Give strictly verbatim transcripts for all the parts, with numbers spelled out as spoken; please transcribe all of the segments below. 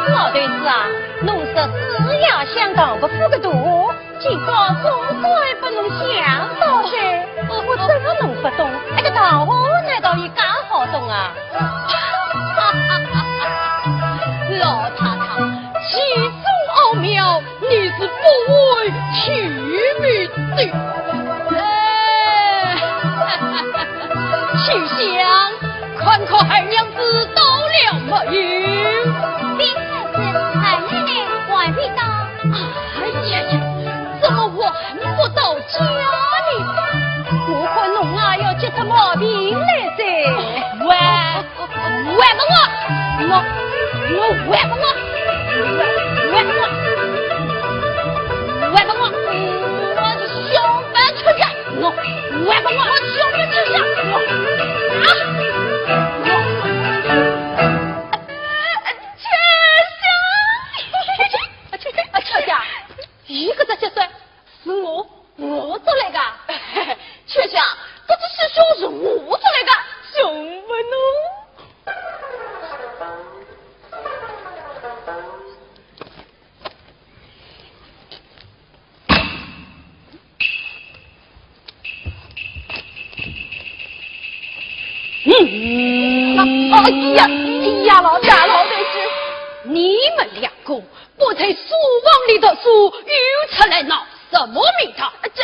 老头子啊，侬说是呀，想当不服个大，今朝总算拨侬想到哉。我真个弄不懂，埃个大话难道伊介好懂啊？老太太，其中奥妙，你是不会趣味的。哎，秋香，看看二娘子到了没有？禀太师，二奶奶还未到。哎呀呀，怎么还不到家呢？我看侬啊，要急出毛病来哉。喂，还给我，我，我还给我，还给我，还给我，我是小白出家，我还给我，我小白出家，我啊，我，秋香，秋香，秋香，秋香，一个这些事是我 我做来个。秋香，搿只师兄是我做来个，凶不呢？嗯，哎呀，哎呀，老大，老头子，你们两个不在书房里读书，又出来闹什么名堂？这，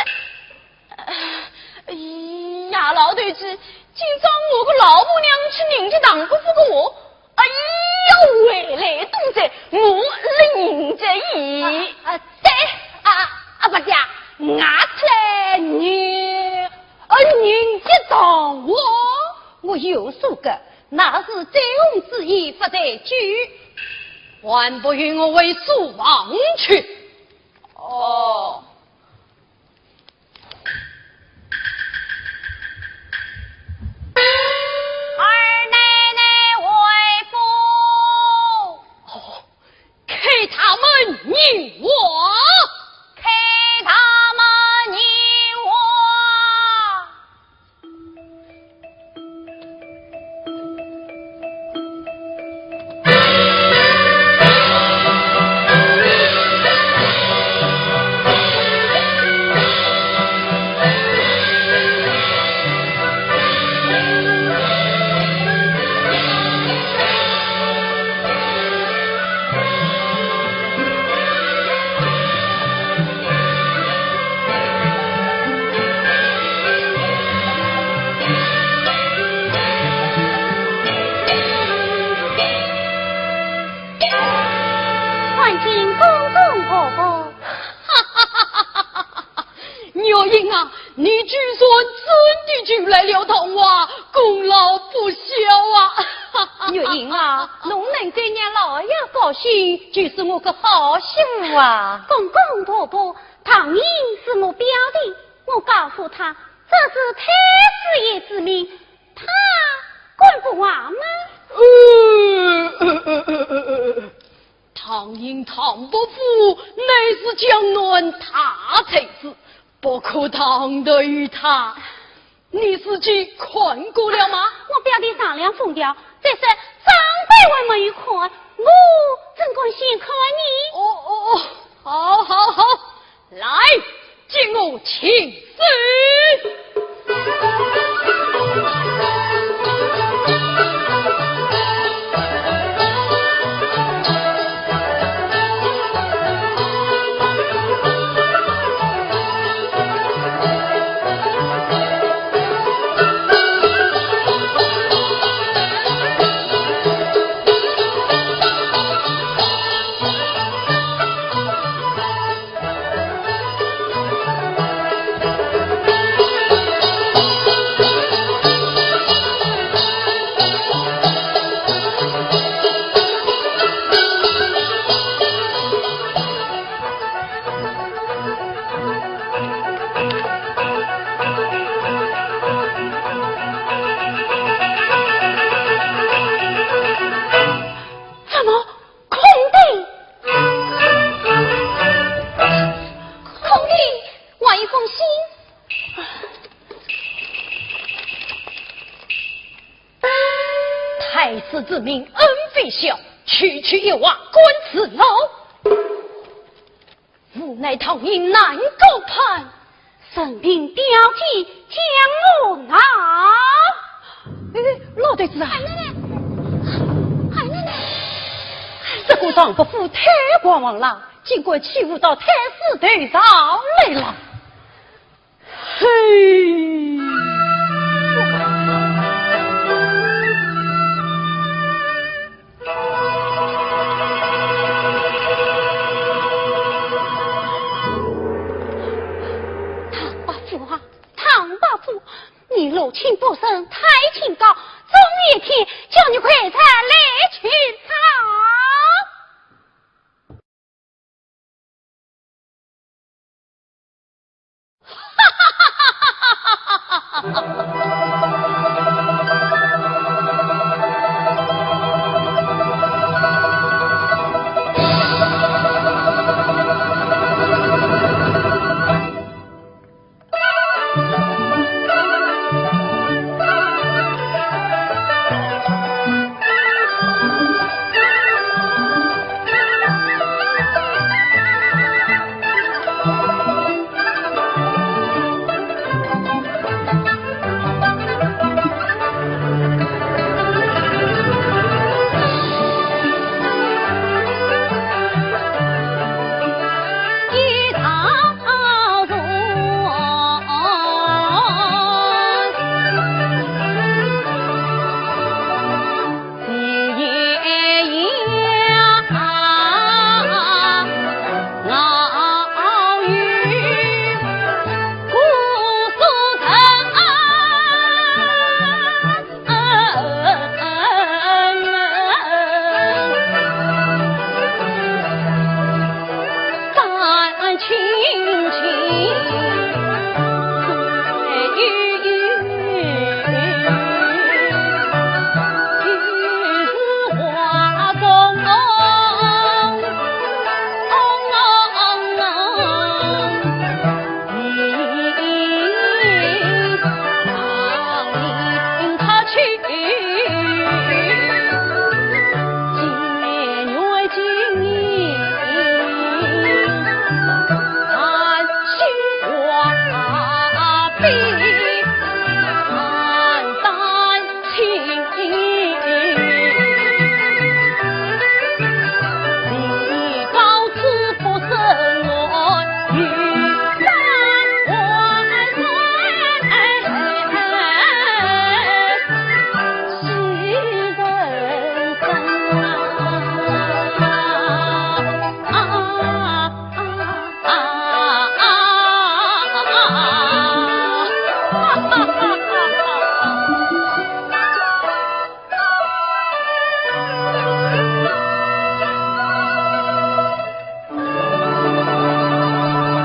哎呀，老头子，今朝我个老婆娘去迎接唐伯虎个话，哎呀，回来多谢，我来迎接伊。啊，啊，对，啊，啊，不是啊，我出来迎，呃，迎接唐伯虎。我有数个，那是周公之意，不在句。还不与我回书房去。哦。 二奶奶回府。哦，开大门迎我。开大门迎我。 参见公公婆婆。玉英啊，你居然真的就来了唐华，功劳不小啊！玉英啊，侬能够让老爷高兴，就是我个好媳妇啊。公公婆婆，唐英是我表弟， 我告诉他，这是太师爷之命，他敢不话吗？呃，呃，呃，呃，呃，呃，唐寅唐伯虎乃是江南大才子，不可唐突于他。你自己看过了吗？我表弟上了封条，再说长辈还没有看，我怎敢先看呢？哦，哦，哦，好，好，好。 来，见我亲师。心。太师之命，恩非小，区区一画，官之劳。无奈唐寅难高攀，任凭刁体将我拿。哎，老头子啊！二奶奶，二奶奶，这个唐伯虎太狂妄了，竟敢欺负到太师头上来了。 嘿！唐伯虎啊，唐伯虎，你入侵不慎，太清高，总有一天叫你跪在雷池上。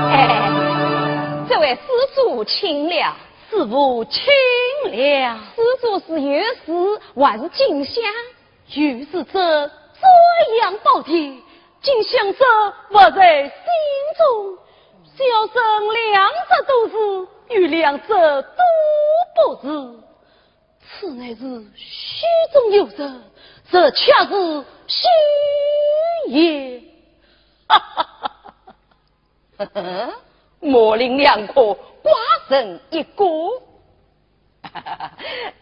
哎，这位施主请了。师父请了。施主是有事，还是进香？有事者，转阳宝殿，进香者，佛在心中。小生两者都是，有两者都不是。 此乃是虚中有实，实恰是虚也。哈哈哈哈哈！模棱两可，寡人一个。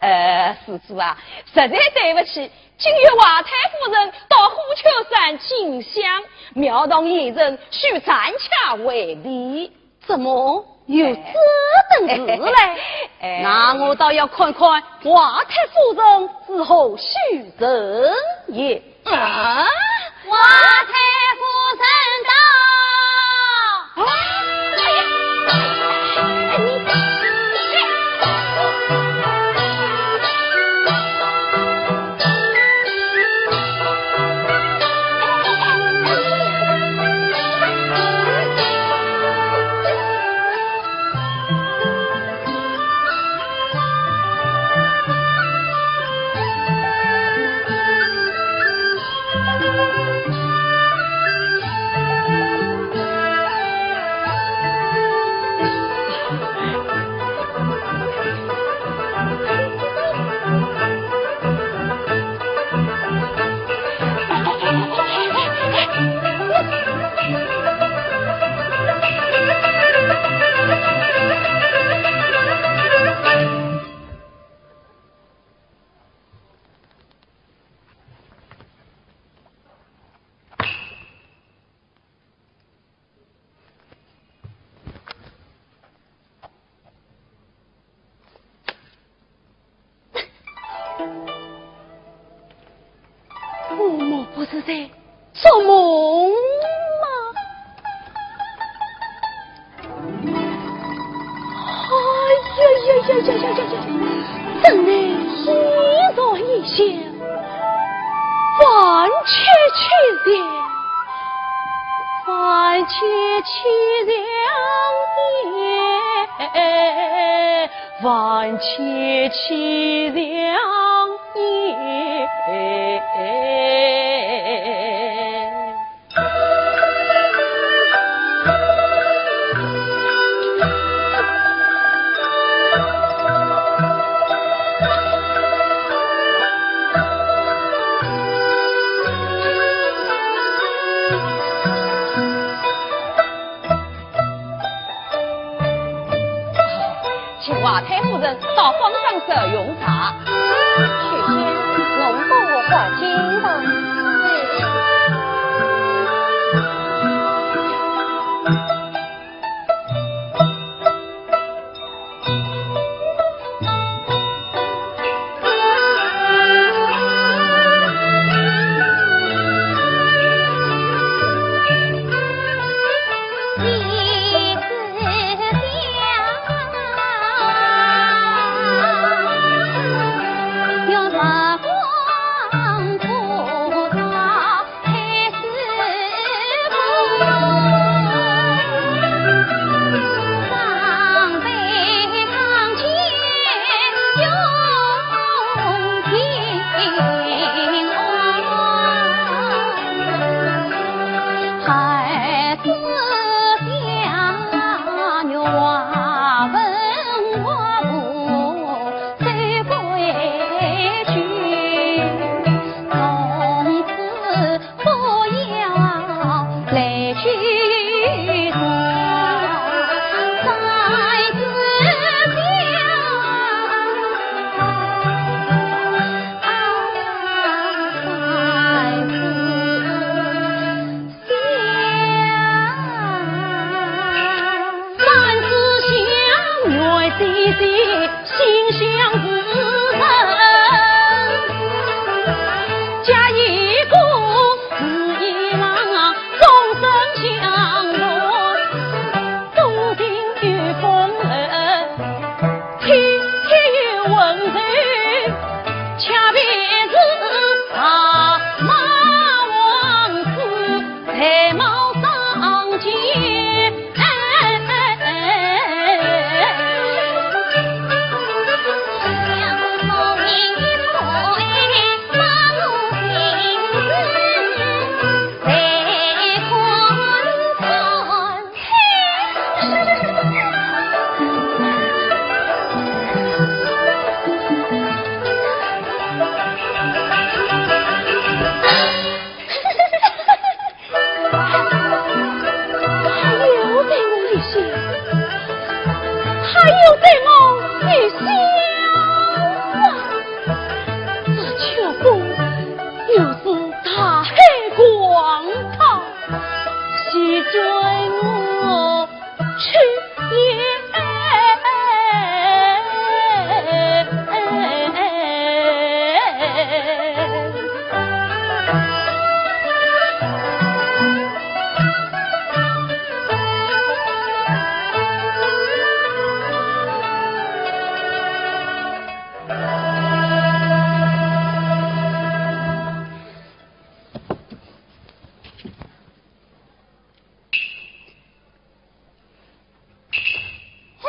呃，施主啊，实在对不起，今日华太夫人到虎丘山进香，庙堂严阵，需暂且回避。 怎么有这等事嘞？哎，哎。那我倒要看看华太夫人是何许人也。啊？华太夫人到！哎呀，哎，你，哎。是在做梦吗？哎呀呀呀呀呀呀呀！真乃一朝一夕，万千千想，万千千想念，万千千想念。 请华太夫人到方丈室用茶。许仙，侬帮我挂巾吧。还有对我一笑，还有对我一笑啊！这秋风又是大海狂涛，席卷我去也。哎，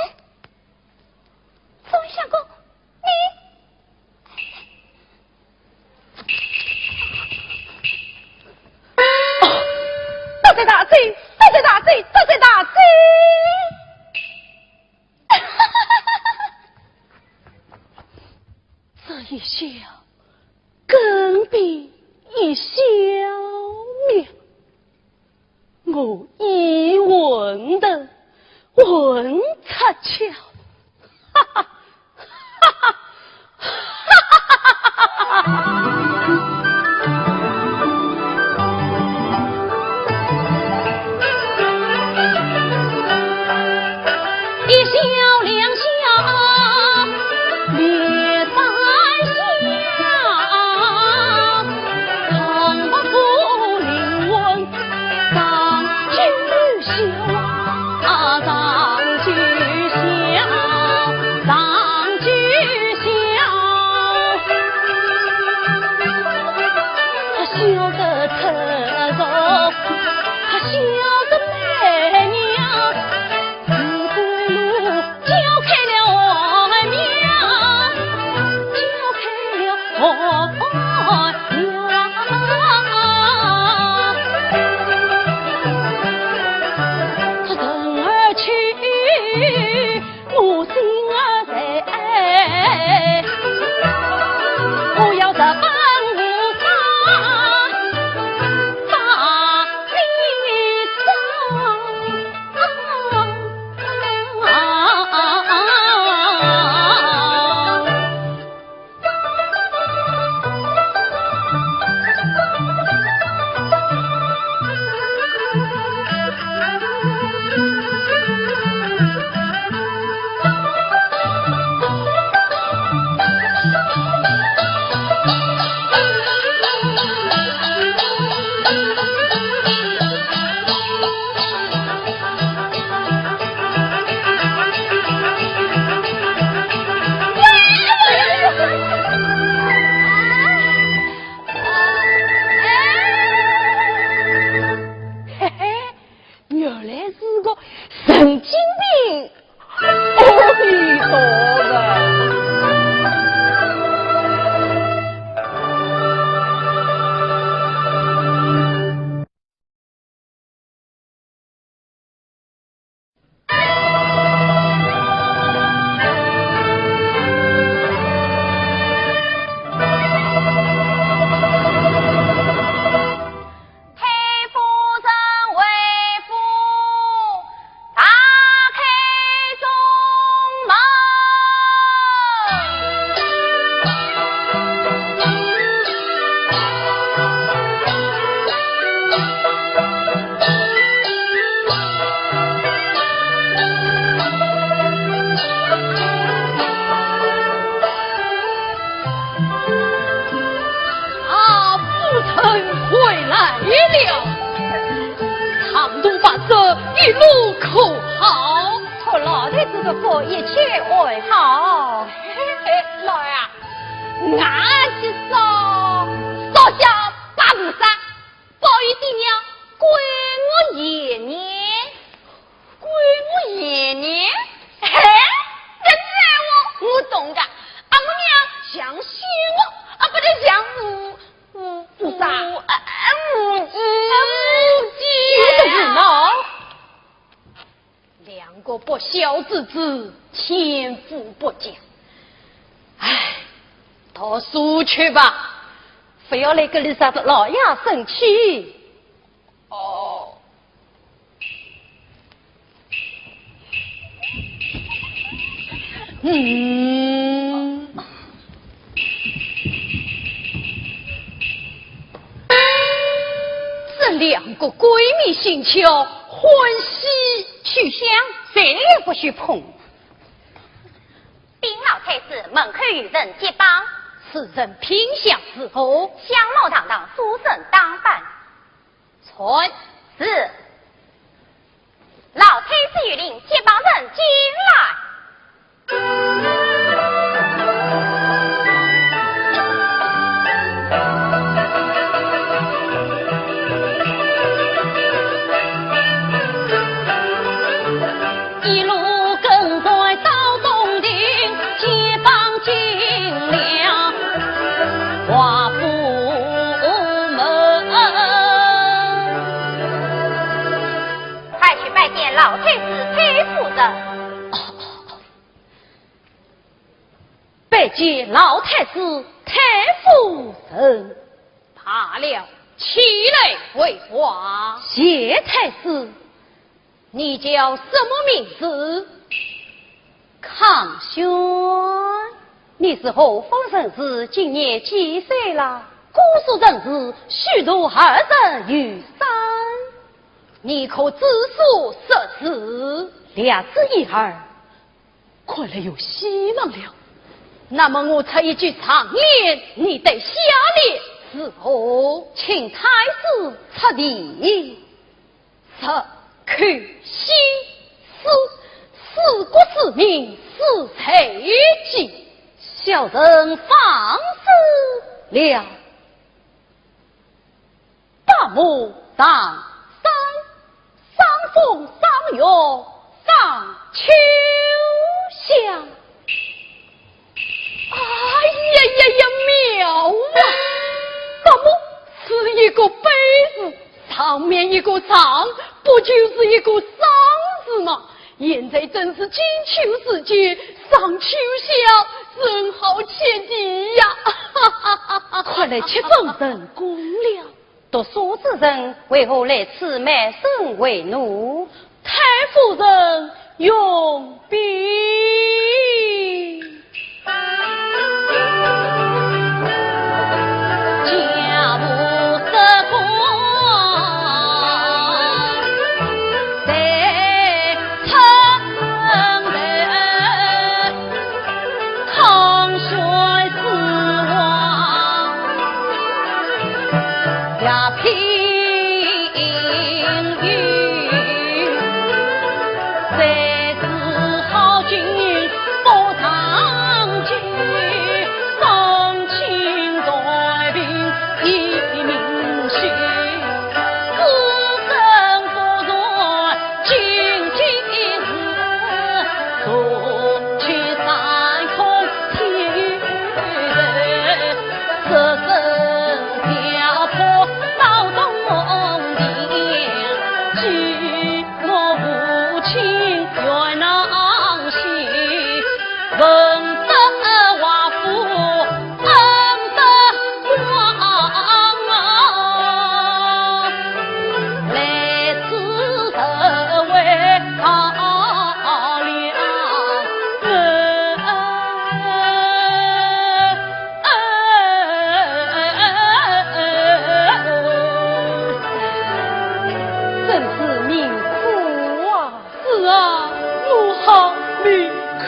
风相公，你……哦，多谢大姐，多谢大姐，多谢大姐。这一笑，更比一笑妙。 我已混得混出窍，哈哈，哈哈，哈哈哈哈哈！一笑两笑，两三笑，唱不过不过一切安好。嘿嘿，老爷，俺去烧，烧香拜菩萨，保佑爹娘归我爷娘。归我爷娘？嘿，搿句闲话我懂个。阿姆娘像仙哦，啊，不得像母，母，母啥？母，啊，母鸡。母鸡。你个人哦！ 两个不孝之子，千夫不嫁。唉，读书去吧，不要来跟里啥子老爷生气。哦。嗯。 这两个鬼迷心窍，欢喜取香，谁也不许碰。禀老太师，门口有人揭榜。此人品相如何？相貌堂堂，书生打扮。传。是。老太师有令，揭榜人进来。 一路跟随到洞庭，揭榜进了华府门。快去拜见老太师、太夫人。 拜见老太师、太夫人。罢了，起来回话。谢太师。你叫什么名字？康宣。你是何方人士？今年几岁了？姑苏人氏，许都二十余岁。你可知书识字？略知一二。 看来有希望了。那么我出一句长联，你对下联如何？请太师出题。入口西施，四国之名，是谁记？小人放肆了。 八木上霜，赏风赏月赏秋香。哎呀呀呀，妙啊！八木是一个北字，上面一个上，不就是一个赏字吗？现在正是金秋时节，赏秋香，人好切题呀！看来揭榜成功了。 读书之人为何来此卖身为奴？太夫人容禀。真是命苦啊！是啊，我好命苦。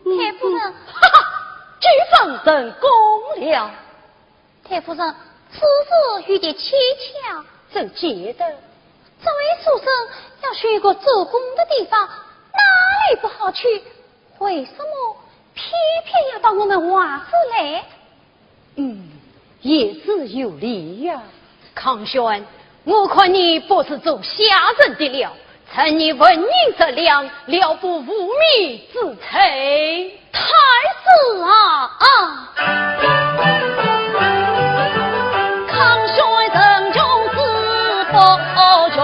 太夫人。哈哈，揭榜成功了。 太夫人，此事有点蹊跷。怎见得？这位书生要寻一个做工的地方，哪去，为什么偏偏要到我们华府来？嗯，言之有理呀。康宣，我看你不是做下人的料，趁你闻名则亮，了不无名之罪。太师啊！啊！康宣人穷志不穷，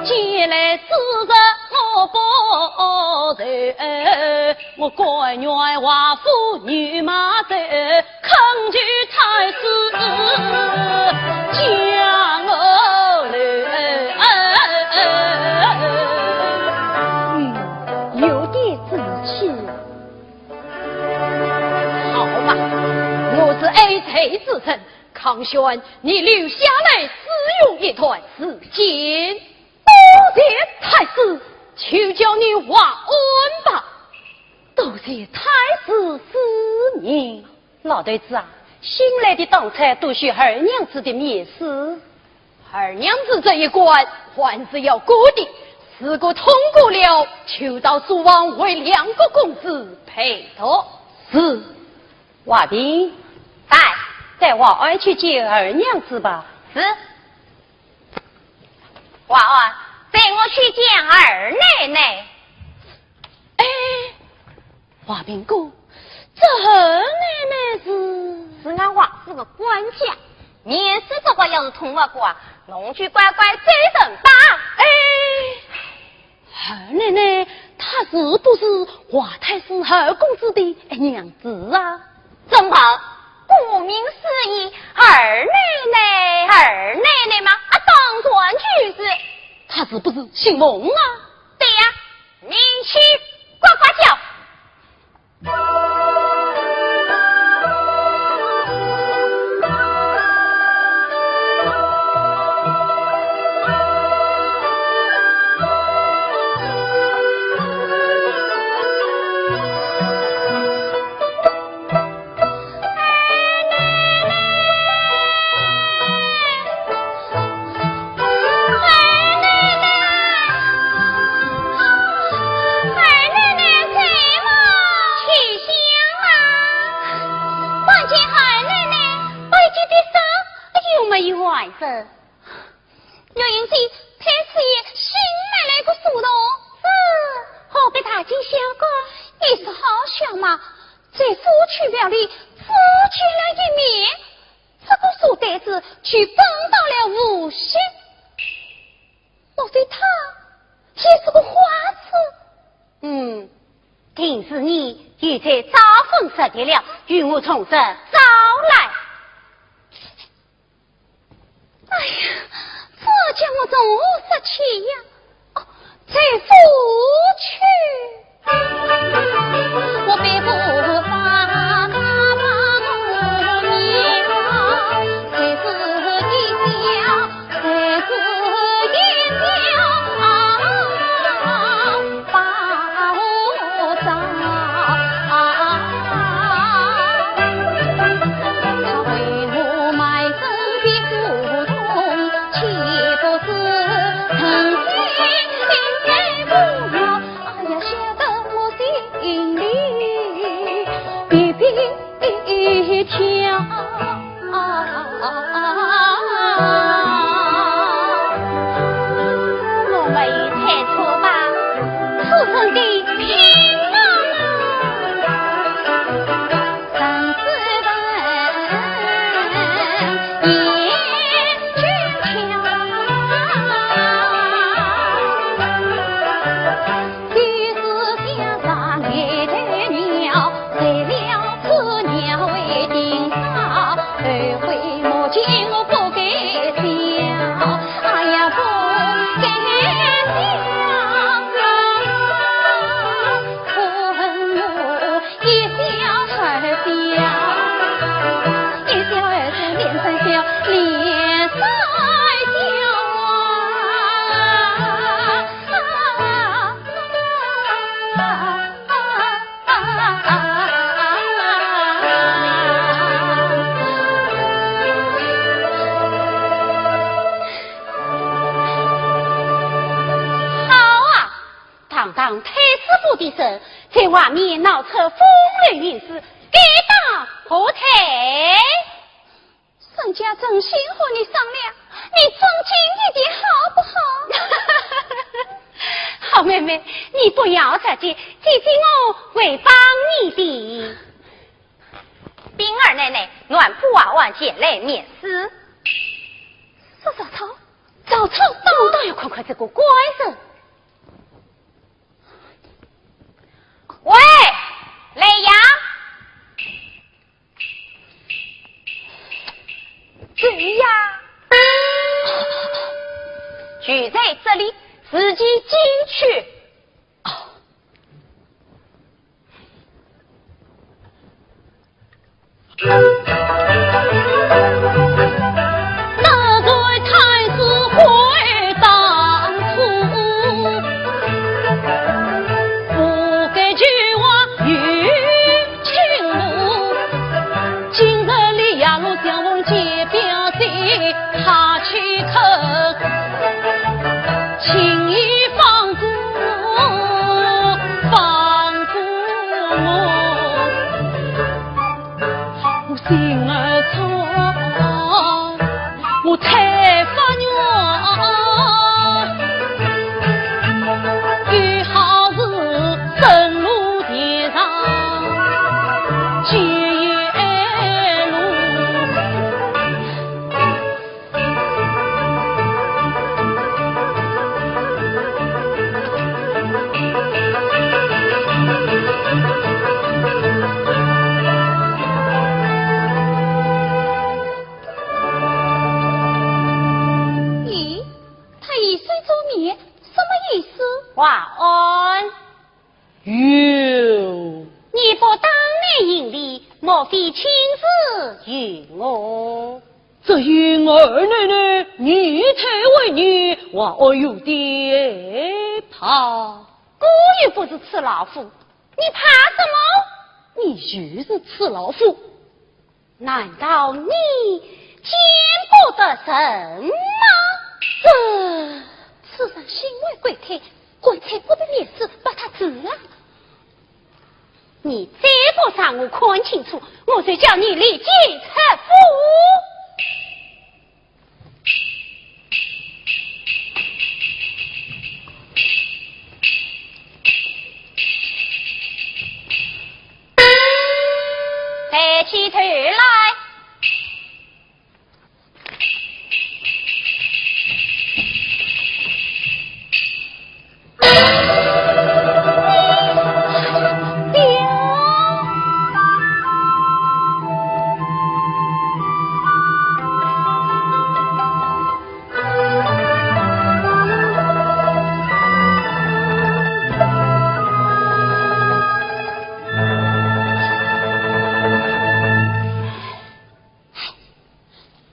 借来之日我不愁，我甘愿华府与马走，恳求太师将我留。嗯，有点志气。好吧，我是爱才之人，康宣，你留下来使用一段时间。多谢太师，就叫你华安吧。多谢太师赐名。老头子啊，新来的当差都许二娘子的面试。二娘子这一关还是要过的，如果通过了，就到书房为两个公子陪读。是。华平，在。带华安去见二娘子吧。是。 华安，带我去见二奶奶。哎，华平哥，这二奶奶是？是俺华府的管家，面试这个要是通不过啊，侬就乖乖走人吧。哎，二奶奶她是不是华太师二公子的娘子啊？ 怎么，顾名思义，二奶奶，二奶奶嘛，啊，当然就是。她是不是姓孟啊？对呀，你去呱呱叫。有没有外甥？ 玉英姐，太师爷新买来个书童。是，河北大街小哥，你说好笑嘛，在府区庙里只见了一面，这个书呆子就搬到了无锡。莫非他也是个花痴？嗯，定是你又在招蜂惹蝶了，与我从实招来。 哎呀，这叫我从何说起呀？哦，在府去。我没有猜错吧？此人的品貌啊，当太师府的人在外面闹出风流韵事，该打何罪？人家诚心和你商量，你尊敬一点好不好？好妹妹，你不要着急，姐姐我会帮你的。禀二奶奶，俺驸马案件来面试。说曹操，曹操到，我倒要看看这个官人。喂，来呀！谁呀？就在这里，自己进去。咦，他以水作面，什么意思？华安。哟，你不当面行礼，莫非亲自与我？只有二奶奶，你太为你，华安有点怕。我又不是赤老虎，你怕什么？你就是赤老虎。 难道你见不得人吗？这，此人心怀鬼胎，干脆不必面试，把他辞了。你再不让我看清楚，我就叫你立即出府。 抬起头来。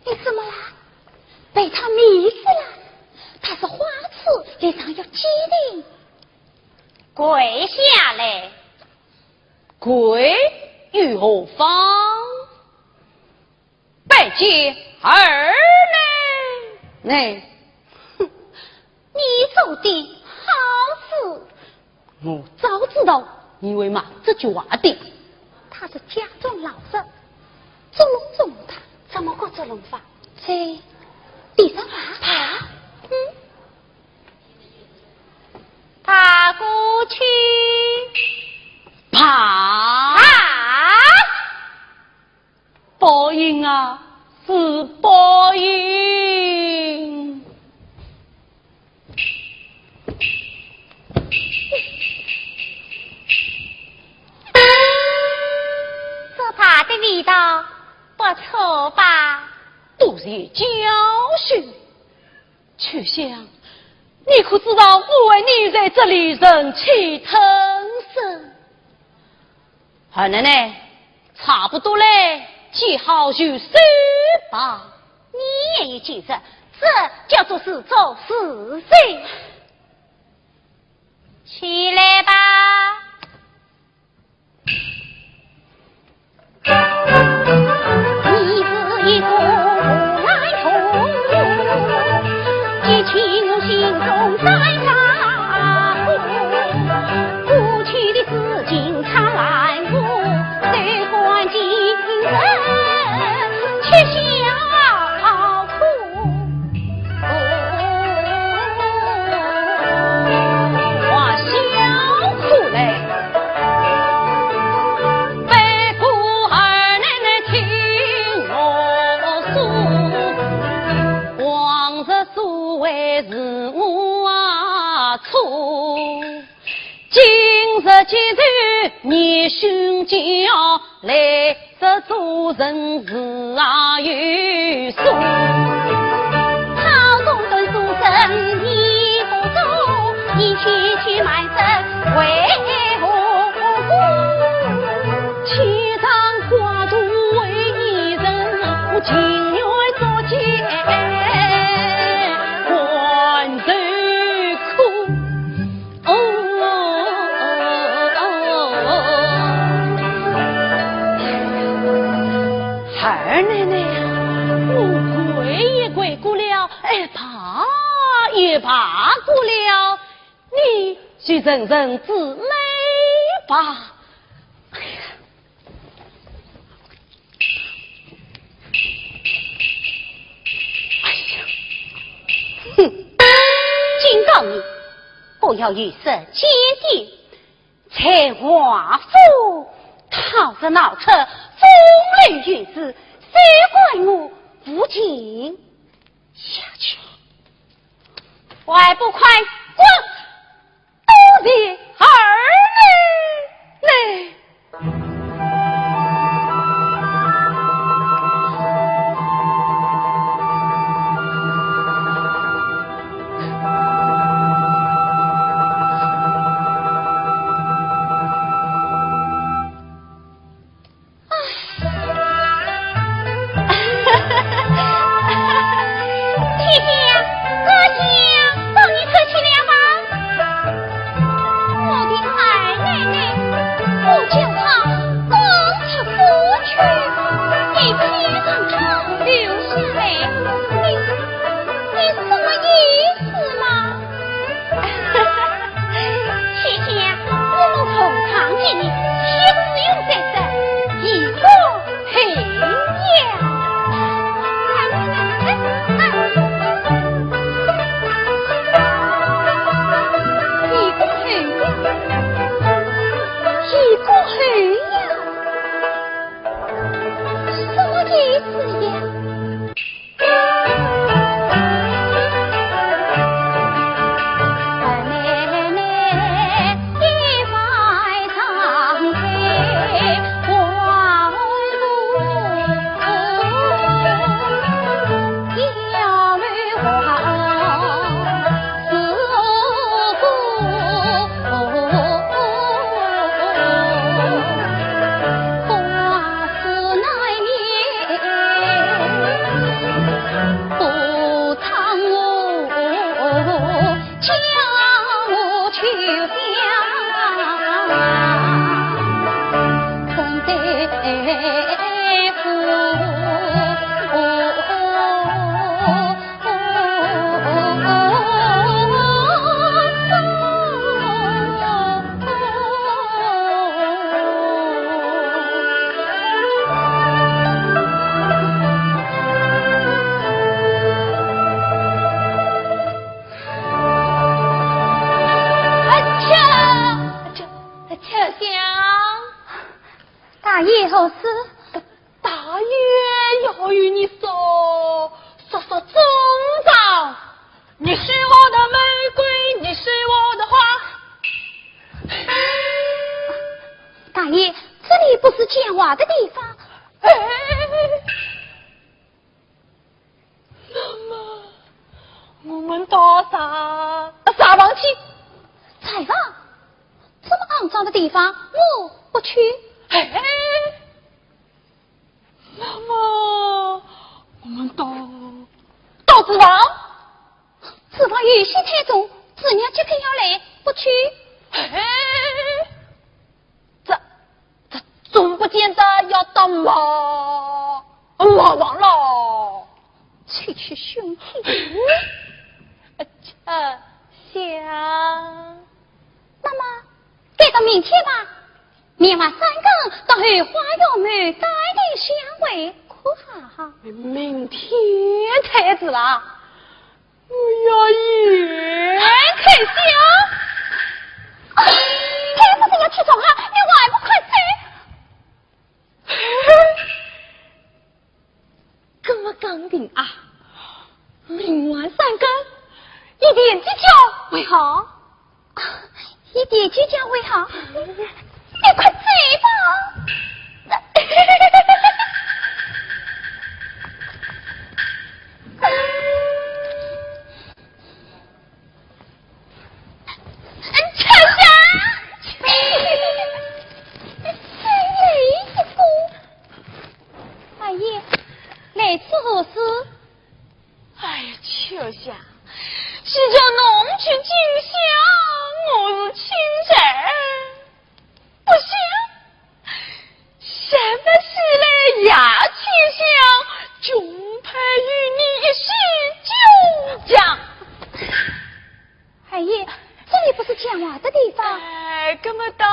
你怎么了？被他迷死了。他是花痴，脸上有奸情。跪下来。跪于何方？拜见二奶奶。哼，你做的好事。 我早知道你会骂这句话的。他是家中老弱，捉弄捉弄他。怎么个捉弄法？在地上爬。爬？嗯。爬过去。爬？爬？ 报应啊，是报应。这爬的味道不错吧？都是教训。 秋香，你可知道我为你在这里忍气吞声？二奶奶，差不多嘞，见好就收吧。你也有见识，这叫做自作自受。起来吧。今日你身价来，这做人是啊有数。好东东做人你不做，你去去卖身为何故？天上花朵为伊人，我情愿作茧还受苦。 哦，二奶奶，我跪也跪过了，哎，拜也拜过了，你就认认姊妹吧。哎呀， 哎呀，哼，警告你，不要有失检点，在华府讨着闹出风流韵事，休怪我无情下去。还不快滚！ 多谢二奶奶。唉。天香，我想送你出去了吧。我的二奶奶，我叫她滚出府去，你偏让她留下来，你，你什么意思嘛？ 天香，我们同床的你，岂不是用在这一个后院？一个后院，一个后院，什么意思呀？秋香。大爷何事？ 大爷要与你说，说说衷肠。你是我的玫瑰，你是我的花。大爷，这里不是讲话的地方。哎，那么我们到茶，茶房去。茶房？这么肮脏的地方，我不去。哎， 那么，我们到，到厨房。厨房有些太重，姊娘即刻要来，不去。哎，这，这总不见得要到茅，茅房了。区区凶器。哎，秋香。那么，改到明天吧。 明晚三更到后花园门街头相会，可好？明天才是啦，我要夜开香。啊，他不是要起床啊，你还不快走？ 搿么讲定啊，明晚三更，一点鸡叫为好。啊，一点就将会好，你快走吧。秋香，你真累一个。二爷，来此何事？哎呀，秋香，是叫侬去进香，我是请罪。不想，想不起来呀，秋香，竟配与你一起进香。二爷，这里不是讲话的地方。哎，搿么到，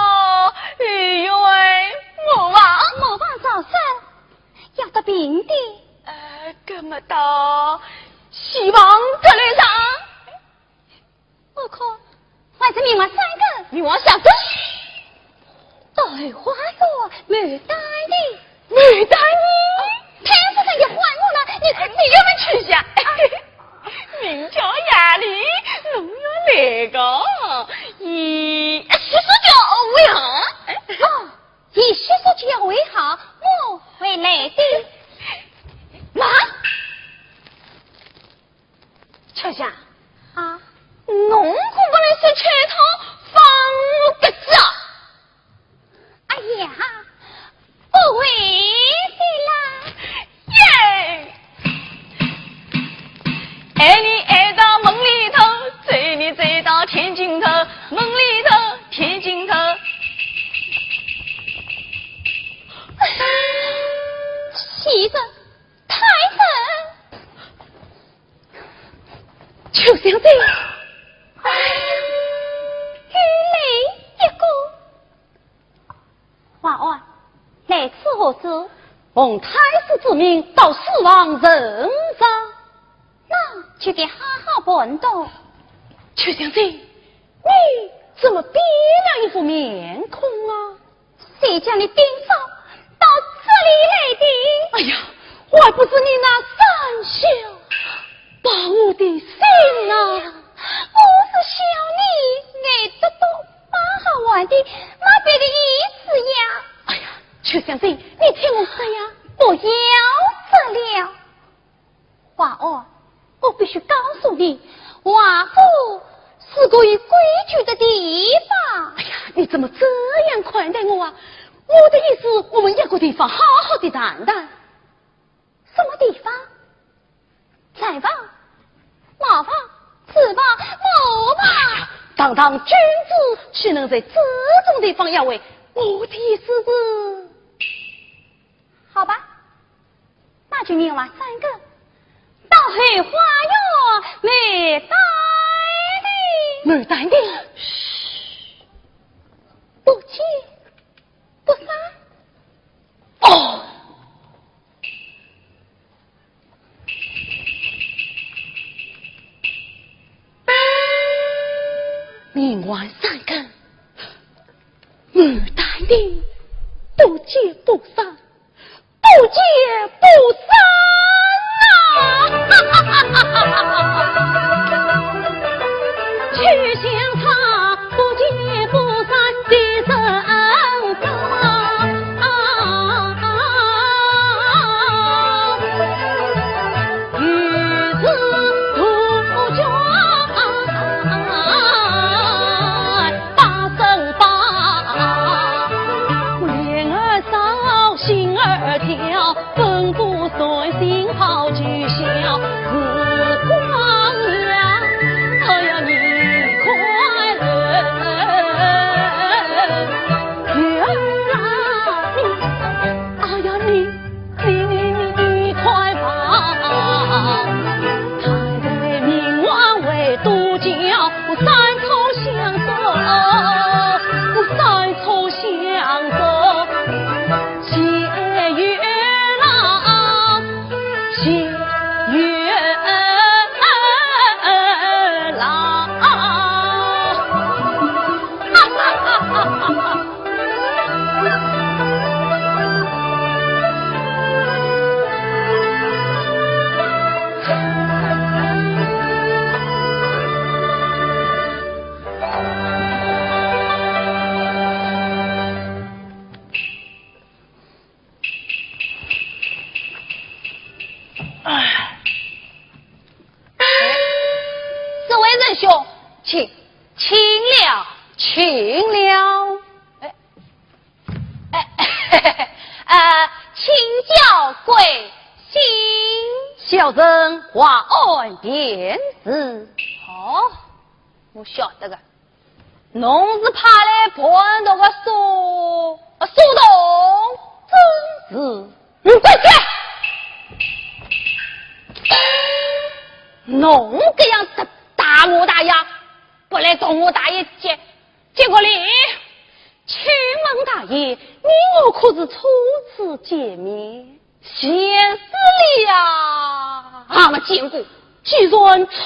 哎呦喂，莫忘。莫忘早生，要得病的。呃，搿么到，希望得来上。我看，还是明王三更。明王三更。到后花园，牡丹亭。牡丹亭？潘先生要唤我了，你快点。你们去一下。明朝夜里，侬要来个，一，洗手就为好。哦，一洗手就要为好，我会来的。妈，秋香。啊？侬可不能说吃一套放我鸽子啊！ 哎呀，不会的啦。耶！爱你爱到梦里头，追你追到天尽头，梦里头，天尽头。先生，太太。秋香姐，又来一个。 华安，来此何事？奉太师之命，到书房问话。那就该好好盘动。秋香姐，你怎么变了一副面孔啊？谁叫你今朝到这里来的？哎呀，还不是你那三笑把我的心啊！我是笑你爱得多 蛮好玩的，没别的意思呀。哎呀，秋香姐，你听我说呀。不要说了。华安，我必须告诉你，华府是个有规矩的地方。哎呀，你怎么这样款待我啊？我的意思，我们约个地方好好的谈谈。 什么地方？柴房、茅房、厨房、磨坊。堂堂君子，岂能在这种地方约会？我的意思是……好吧，那就另外三个，到后花园牡丹亭。牡丹亭？嘘，不见不散。哦！ 明晚三更，牡丹亭，不见不散，不见不散呐！秋香她不见不散的人啊。 哎呀，你，你，你，你，你快跑！太太命王位都叫三朝相争，三朝相争，谢月郎，谢月郎。请了。哎，哎，呃，请教贵姓？小生华安便是。哦，我晓得个。侬是派来盘读个苏，苏东？正是。你滚开！侬搿样子打我大爷，不来同我大爷结，结个礼。请问大爷，你我可是初次见面？前世里呀，阿没见过。既然初次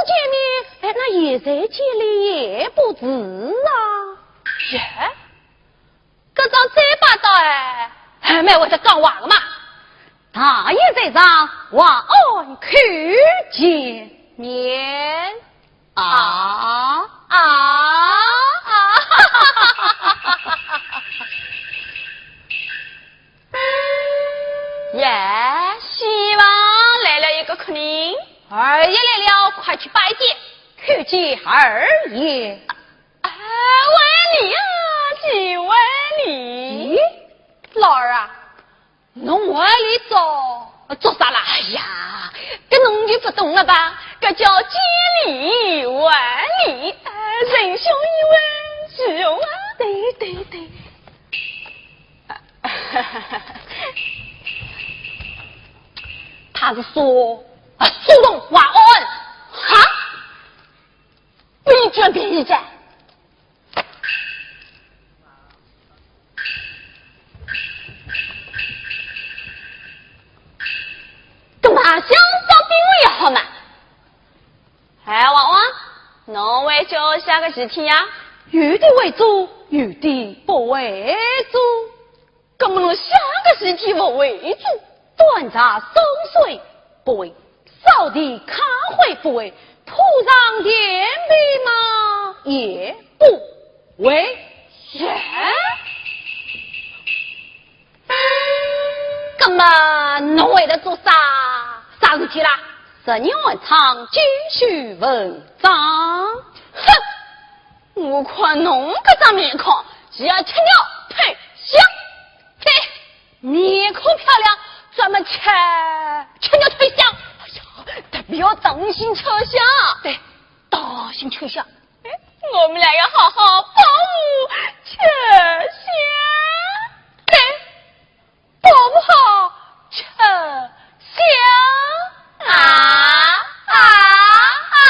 见面，哎，那现在见礼也不迟啊。耶，搿张嘴巴倒哎，还蛮会得讲话个嘛。大爷在上，华安叩见。面。啊啊啊！耶，戏房来了一个客人。二爷来了，快去拜见。叩见二爷。啊，万礼啊，几万礼。咦，老二啊，侬还来做，做啥啦？哎呀，搿侬就不懂了吧？搿叫见礼还礼，哎，仁兄一位，是用啊。对对对。他是说，啊，苏东华安。哈？你居然比喻哉？搿么相当比喻也好嘛。哎，华安，侬会叫啥个事体呀？有的会做，有的不会做。搿么侬啥个事体勿会做？端茶送水不会，扫地揩灰不会，铺床垫被嘛也不会。耶？搿么侬会得做啥，啥事体啦？十二行唱九曲文章。哼，我看侬搿张面孔，是要吃肉退香。对，面孔漂亮，专门吃，吃肉退香。哎呀，特别要当心吃香。对，当心吃香。哎，我们俩要好好保护吃香。对，保护好吃香。啊啊啊！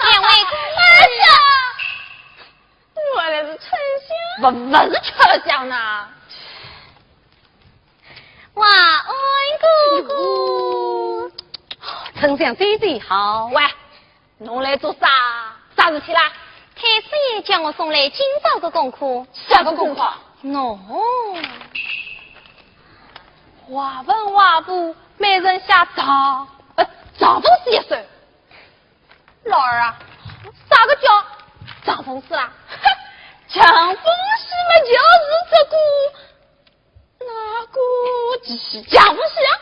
两位公子，哎呀，我那是吃香，不，不是吃香呐。华安哥哥。丞相姐姐好。喂，侬来做啥？啥事体啦？太师爷叫我送来今朝个功课。啥个功课？喏，话文话武，每人写丈，呃，丈风诗一首。老二啊，啥个叫丈风诗啦？哼，丈风诗嘛，就是这个 那个几丈风诗啊？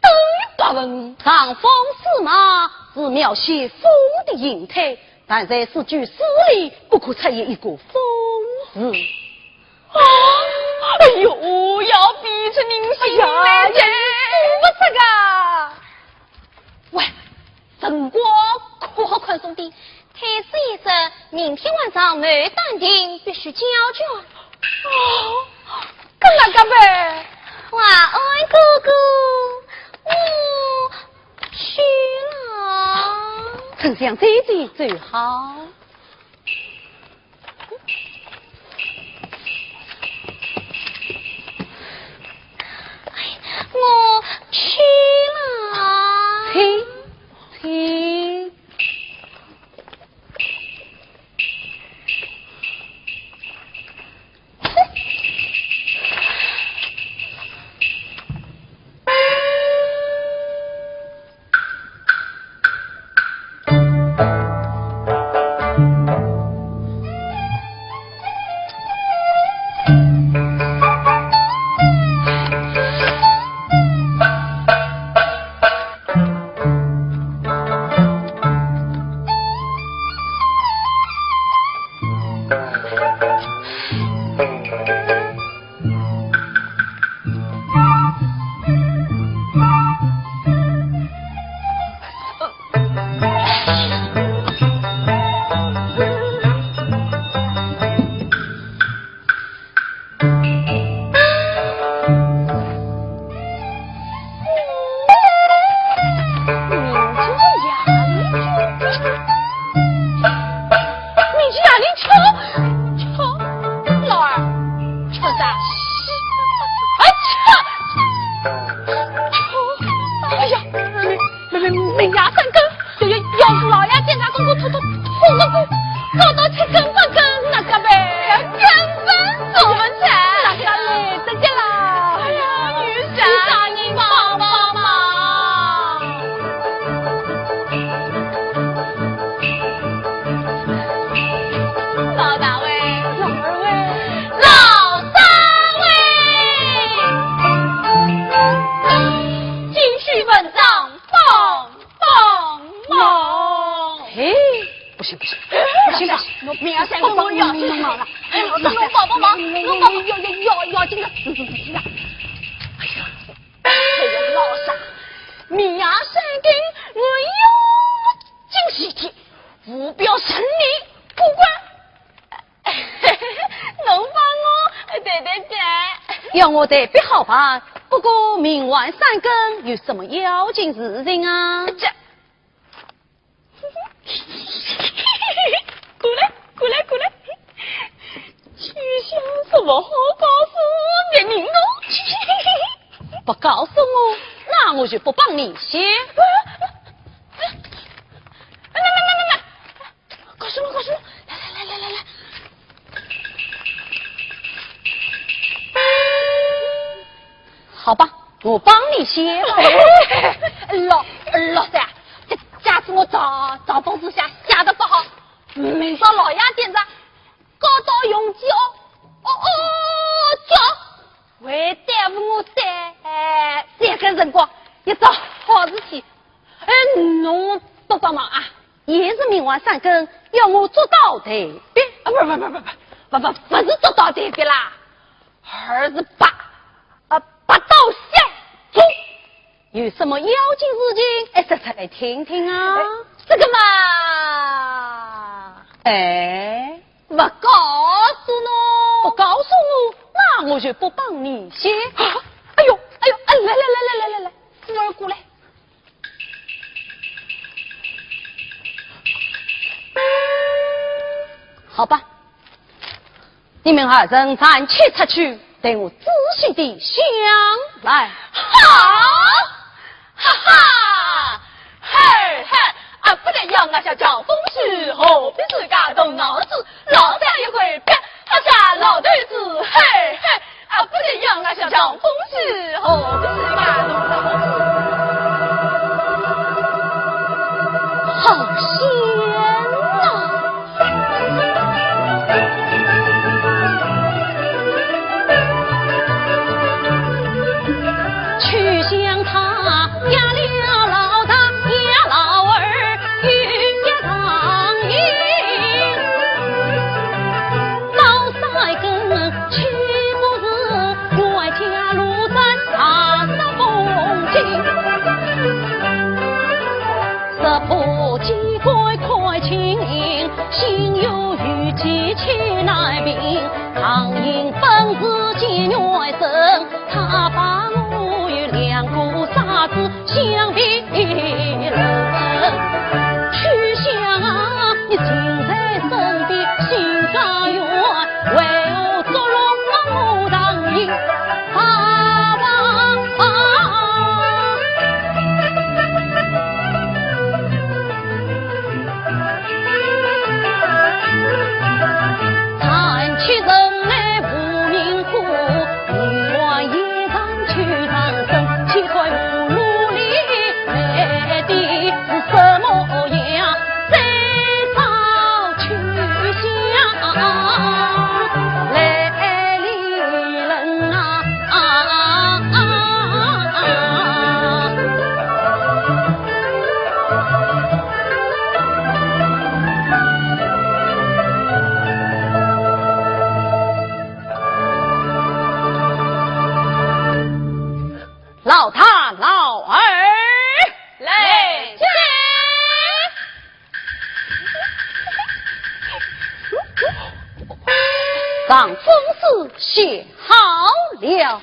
等于八分。丈风诗嘛，是描写风的形态，但在四句诗里不可出现一个风字。啊，哎呦，要逼出人性来哉。哎呀，你说不这个。喂， 辰光可好宽松点。太师爷说，明天晚上没打定，必须交卷。哦，搿哪个办？华安哥哥，我去了。丞相姐姐走好。 我去了。嘿，嘿。吃根不根，那个呗，根本做不成。那个来得及啦。哎呀，有啥人帮帮忙？老大喂，老二喂，老三喂。继续文章，帮帮忙。嘿，不行不行，不行不行，我明朝三更我要去。哎，我帮帮忙，我帮忙，要要要要紧的，哎呀，哎呀，老三，明朝三更我要进西天，我不要成你不管。侬帮我，对对对。要我代笔好办，不过明晚三更有什么要紧事情啊？这，过来，过来，过来。秋香是不好告诉别人的。不告诉我，那我就不帮你写。哎，哎，哎，哎，哎，哎，哎，告诉我，告诉我，来来来来来来。好吧，我帮你写吧。哎，老老三，这假使我遭遭风之下写得不好，明朝老爷点着，告到永济哦，哦哦叫，会耽误我三三个辰光一桩好事体。哎，侬帮帮忙啊！也是明晚三更，要我捉到代笔。啊，不不不不不不不不，不是捉到代笔啦，而是拔啊拔刀相助。有什么要紧事情？哎，说出来听听啊。哎，这个嘛，哎，不告诉侬。不告诉我，那我就不帮你写。啊，哎呦哎呦，哎，来来来来来来来，扶我过来。 好吧，你们二人暂且出去，待我仔细地想来。好，哈哈，嘿嘿，啊，不得要我小小风趣，何必自家动脑子？老三一回别，哈哈，老头子，嘿嘿。 啊，不得要我小小风趣，何必自家动脑子？好险呐！秋香她压了老大，压老二，又压上一。 老三更岂不是冤家路上大煞风景？十八机关快清明，心有余悸气难平。常言本是解元神，他把我与两个傻子 相比人。秋香啊，你近在身边心上远，为何捉弄我当人？啊啊啊！叹气人来无名火， 老大、老二，来接。上风书写好了。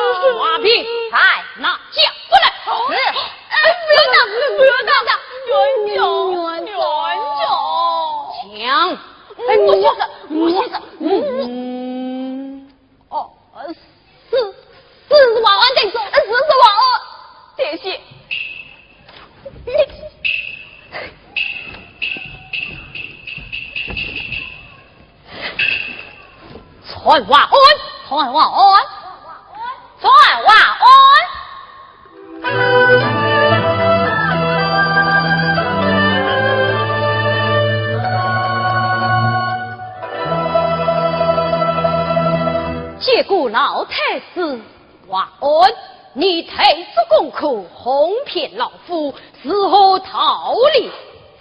把兵带拿将过来。是。哎，不要打，不要打，冤枉，冤枉，冤枉。讲。哎，我先生，我先生。嗯。哦，呃，是，是，是王安在做，呃，是，是王安。谢谢。传王安，传王安，传王安。见过老太师。王安，你退出宫口，哄骗老夫，是何道理？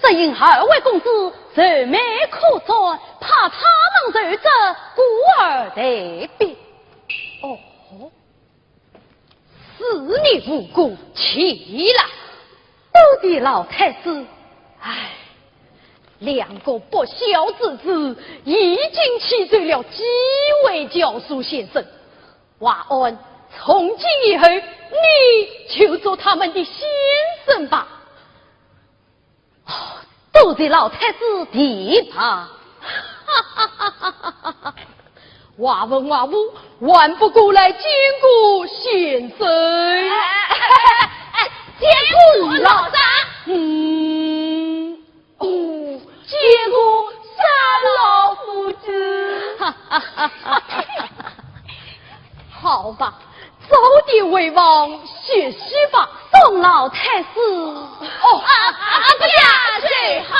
只因二位公子愁眉苦脸，怕他们受责，故而退避。哦，是你无故起来。多谢老太师。唉，两个不孝之子已经气走了几位教书先生。王安，从今以后，你就做他们的先生吧。哦，多谢老太师提拔。王文、王武，还不过来见过先生。哎，哎，哎，哎，见过老丈。嗯，哦，见过三老夫子。好吧，早点回房歇息吧。送老太师。哦，啊，啊，不要，最好。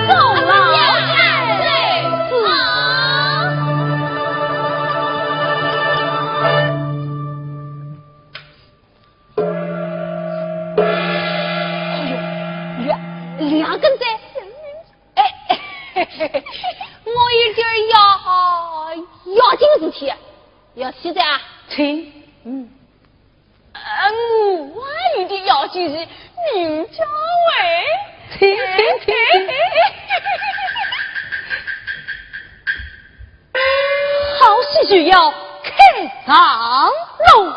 送老太师。哎呦，两，两根针。哎，我有点儿要，要紧事体，要歇着啊。请。嗯。哎，嗯，我有点要紧事，你叫喂。请，请，请，请。好戏就要开场喽。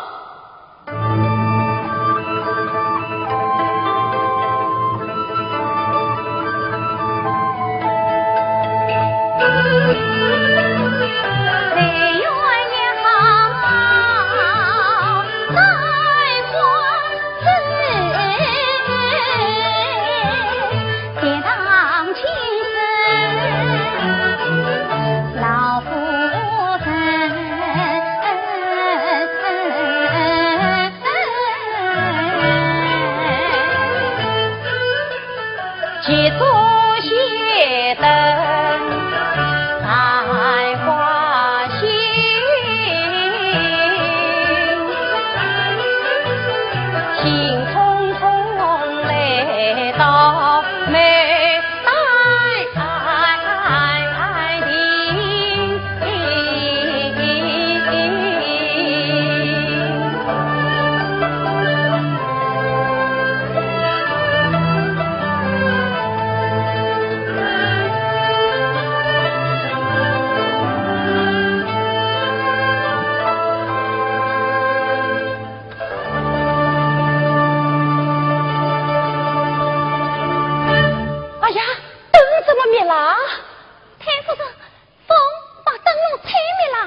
哎呀，灯怎么灭了？太夫人，风把灯笼吹灭了。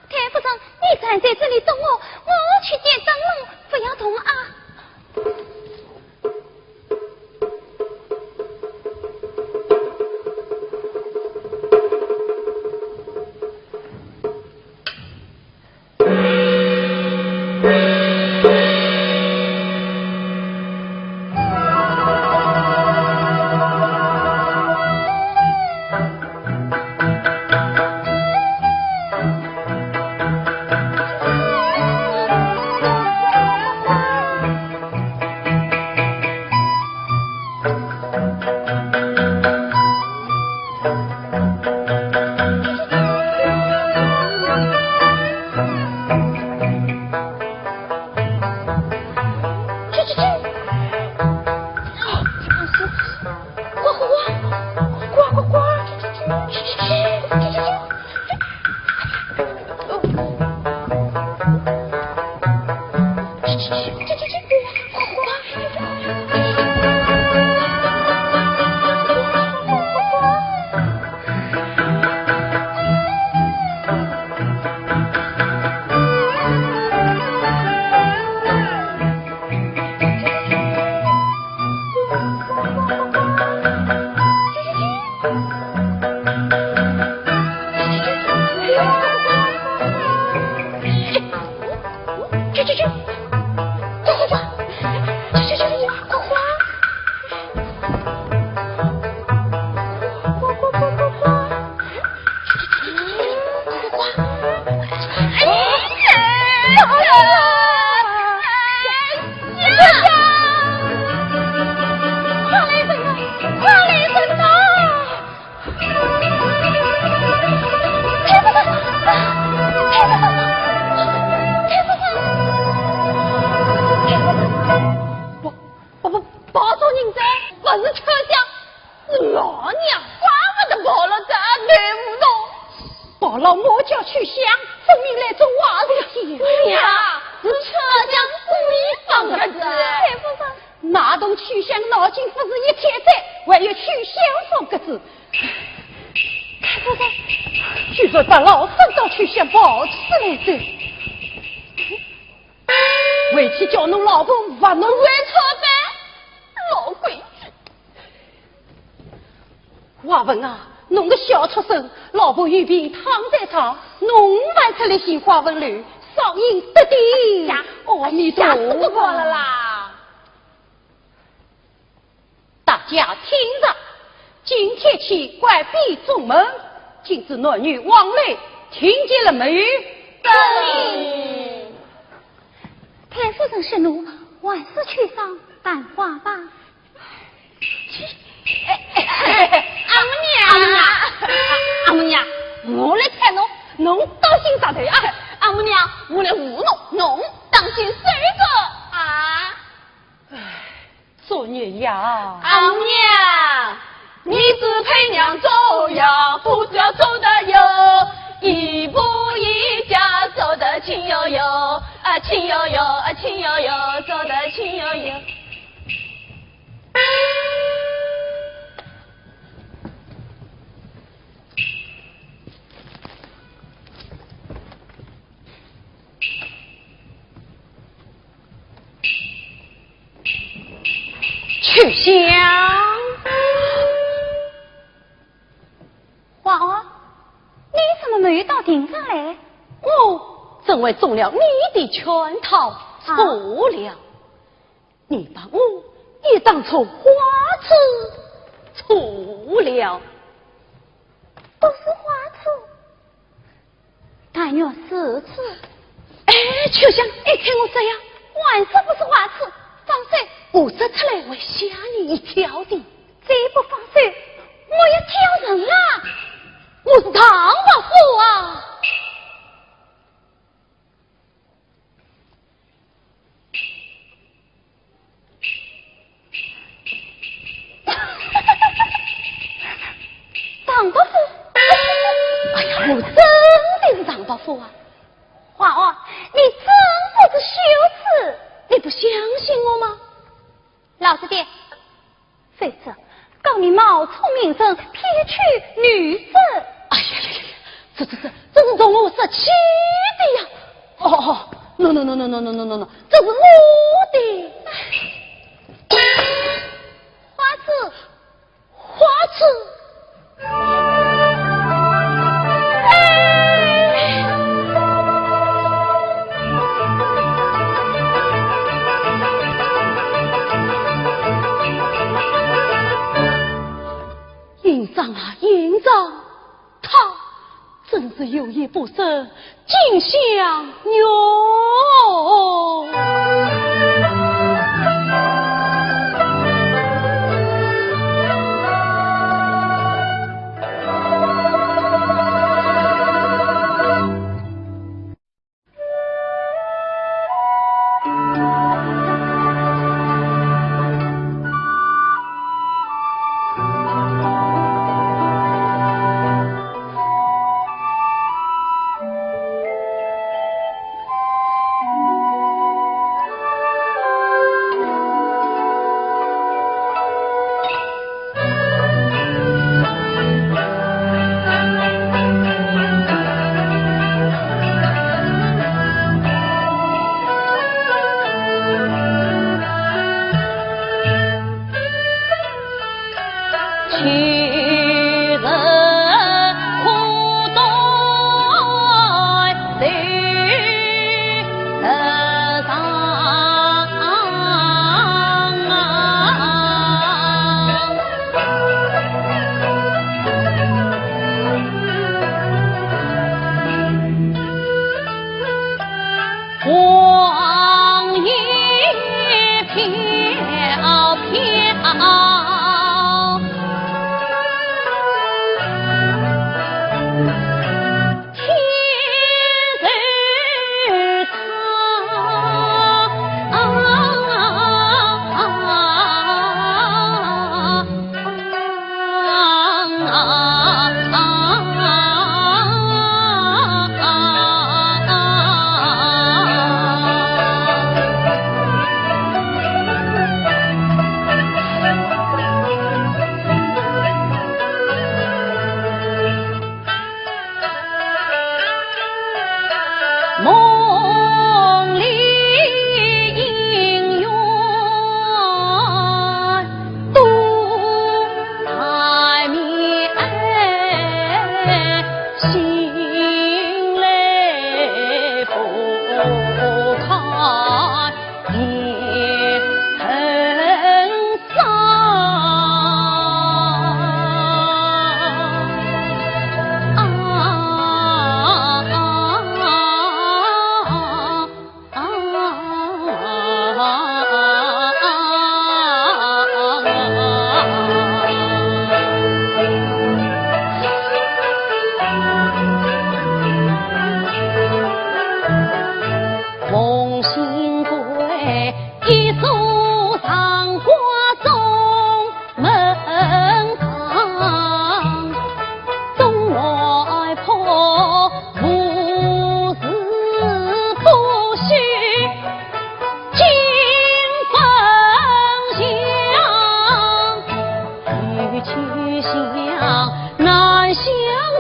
太夫人，你站在这里等我，我去点灯笼，不要动啊。不，不，不，包大人哉，不是秋香，是老娘。怪不得跑了这对不动。跑了，我叫秋香，分明来做坏事体。娘，是秋香故意放鸽子。太夫人，那同秋香闹进不是一天哉，还有秋香放鸽子。太夫人，居然把老身当秋香跑出来哉。 回去叫侬老婆勿弄。回头呗，老规矩。华文啊，侬个小畜生，老婆有病躺在床，侬还出来寻华文了，少阴得定。呀，阿弥陀佛。吓死我了啦！ 大家听着，今天起关闭中门，禁止男女往来，听见了没有？遵命。太夫人息怒，还是去上班房吧。阿姆娘，阿姆娘，我来搀侬，侬当心着地啊。阿姆娘，我来扶侬，侬当心手着。啊，轻摇摇，啊，轻摇摇，走得轻摇摇。秋香。 花儿，你怎么没有到庭上来？我正为中了你的圈套错了，你把我也当作花痴错了。不是花痴， 但愿如此。哎，秋香，你听我说呀，还是不是花痴？放手！我说出来会吓你一跳的。再不放手，我要挑人了。我是唐伯虎啊！ 唐伯虎？哎呀，我真的是唐伯虎啊！花儿，你真不知羞耻！你不相信我吗？老实点。否则，告你冒充名人，骗取女色。哎呀呀呀呀，这这这这是同我说气的呀！哦哦，no no no no no no no no no，这是我的。花痴，花痴。哎。 院长啊，院长，她真是有眼不识金镶玉。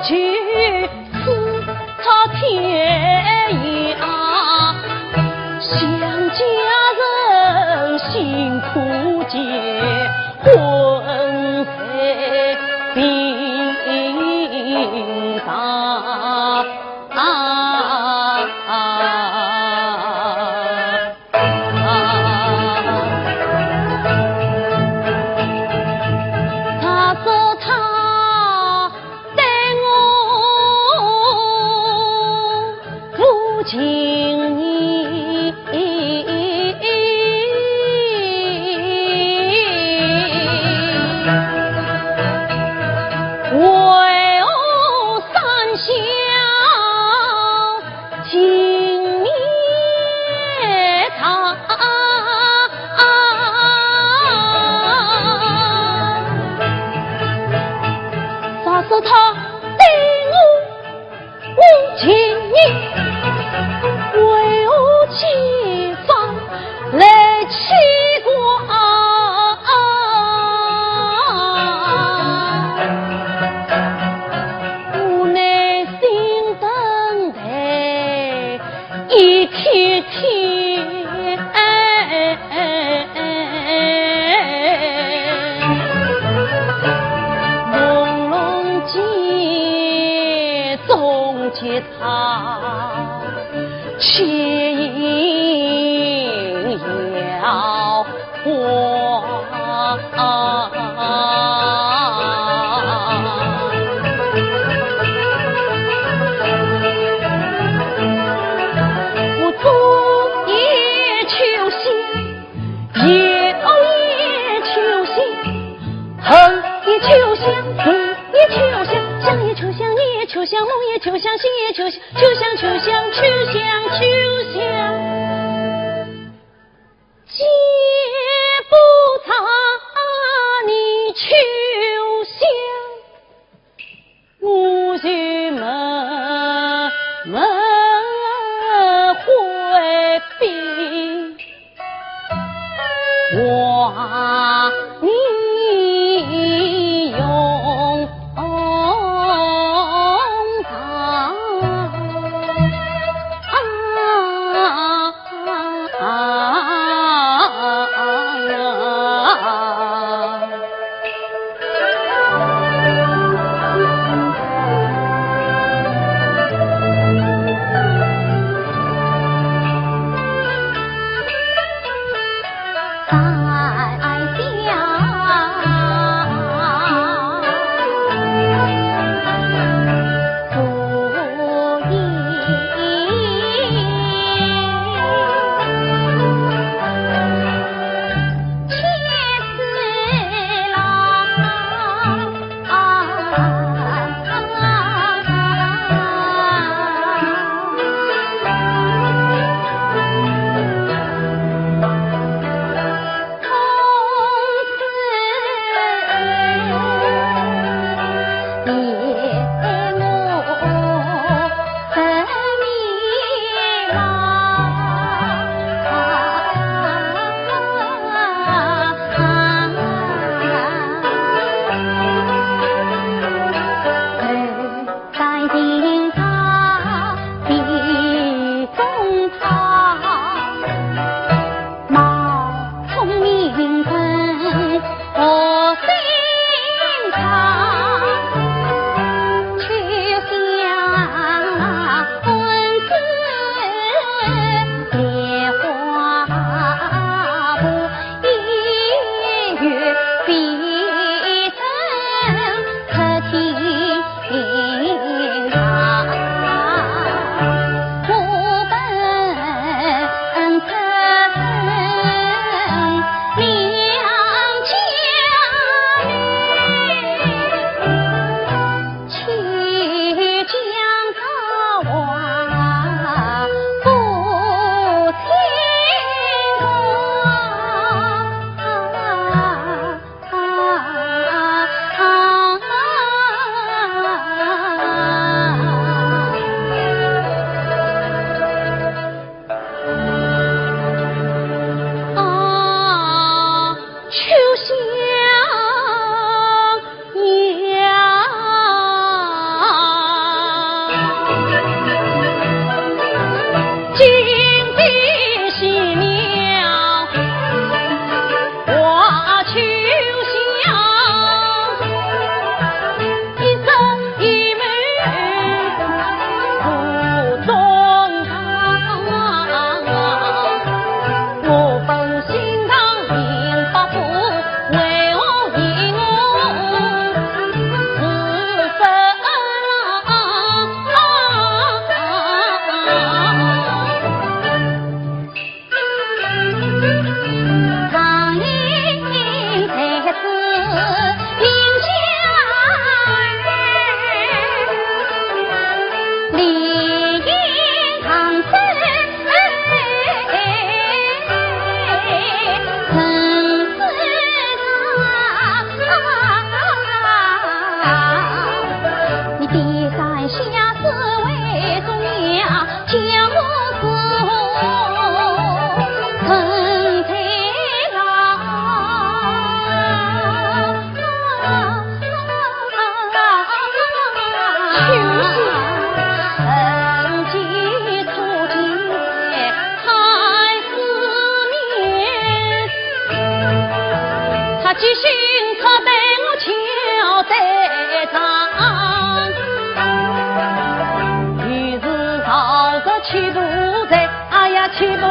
去此草天涯，想家人辛苦间，魂飞魄散。啊，他说他对我不情意，为何三笑 尽面唱。啥说他对我无情意，为何千方 来牵挂。我耐心等待一天天，朦胧间终结 他轻摇晃。我左也秋香，右也秋香， 后也秋香，背也秋香，上也秋香，面也秋香，目也秋香，心也秋香，秋香，秋香，秋香，秋香。见不着你秋香， 我就默默回避，望你容长。低山下是为中央，江河是沉在浪。秋香，人间初见太师面，他即兴他待我交代账。 于是朝着七步在，哎呀，七步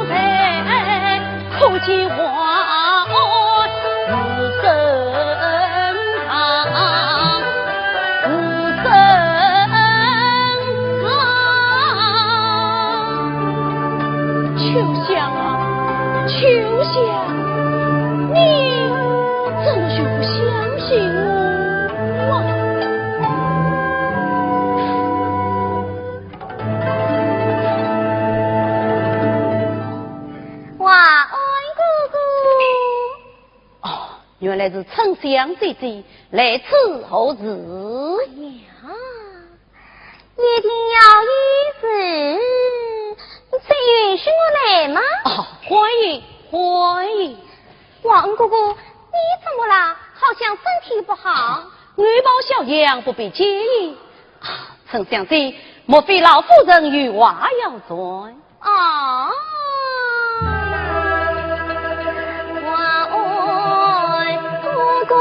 在，可见皇恩是深长，是深长。秋香啊，秋香，你怎么就不相信我啊？ 华安哥哥。哦，原来是春香姐姐，来此何事？哎呀，一定要有事，你允许我来吗？哦，欢迎，欢迎。华安哥哥，你怎么啦？好像身体不好。我包小羊不必介意。啊，春香姐，莫非老夫人有话要传？ 哦，华安哥哥啊。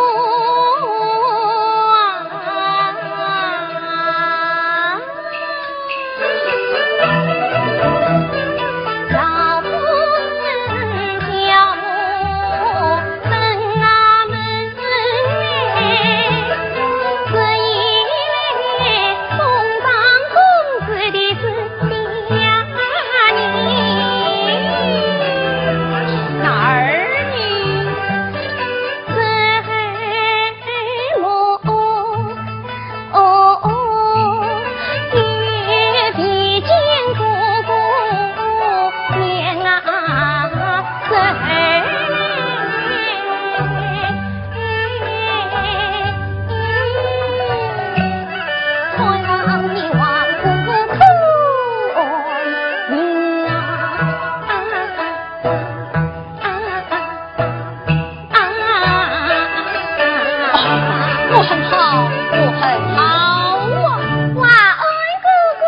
我很好，我很好啊。华安哥哥。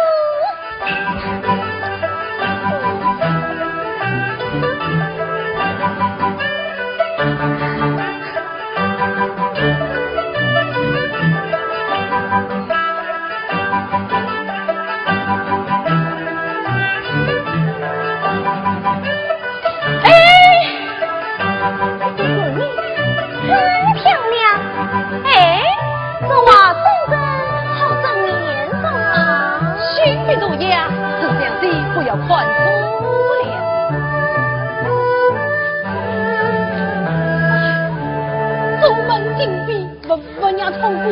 哎，真漂亮。哎，这话说得好正面上啊。兄弟如呀，这两句不要看错了。竹门紧闭，文文娘痛苦，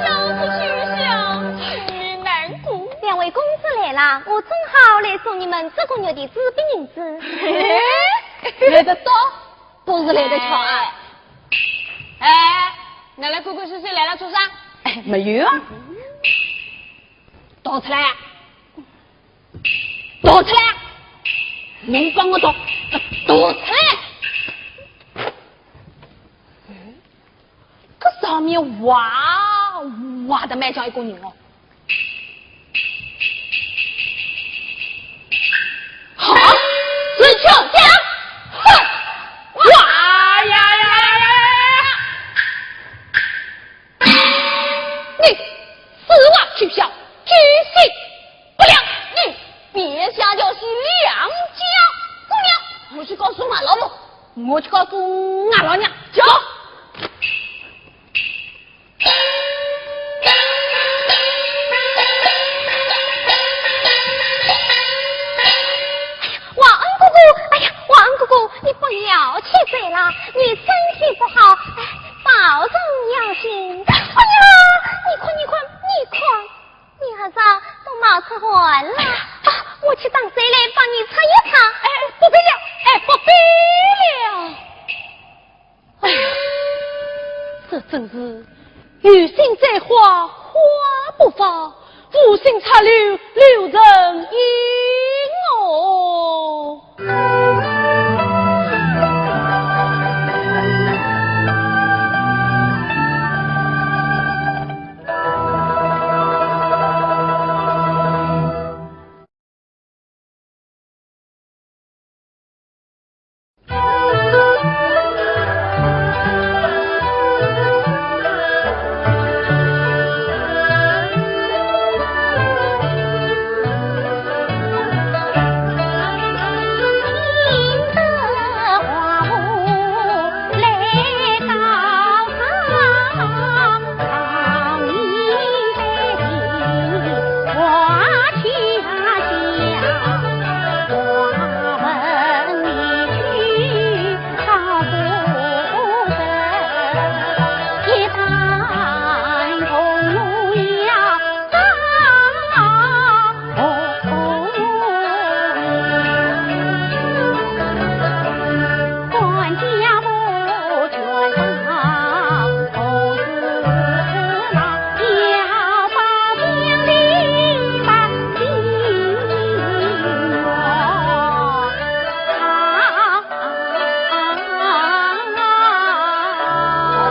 想不去想，心里难过。两位公子来啦，我正好来送你们这个月的纸饼银子。来得早，不是来得巧啊。哎，拿来看看是谁来了做啥？哎，没有啊。倒出来，倒出来，侬帮我倒，倒出来。搿上面哇哇的蛮像一个人哦。 好，死去讲，哼，哇呀呀呀呀！你死亡去想，居心不良，你别想叫是良家姑娘，我去告诉俺老母，我去告诉俺老娘，走。 华安哥哥，哎呀，华安哥哥，你不要去追了，你身体不好，哎，保重养心。哎呀，你看，你看，你看，你儿子都冒出汗了。啊，我去打水来帮你擦一擦。哎，不必了，哎，不必了。 哎呀，这真是有心负心插柳，柳成荫哦。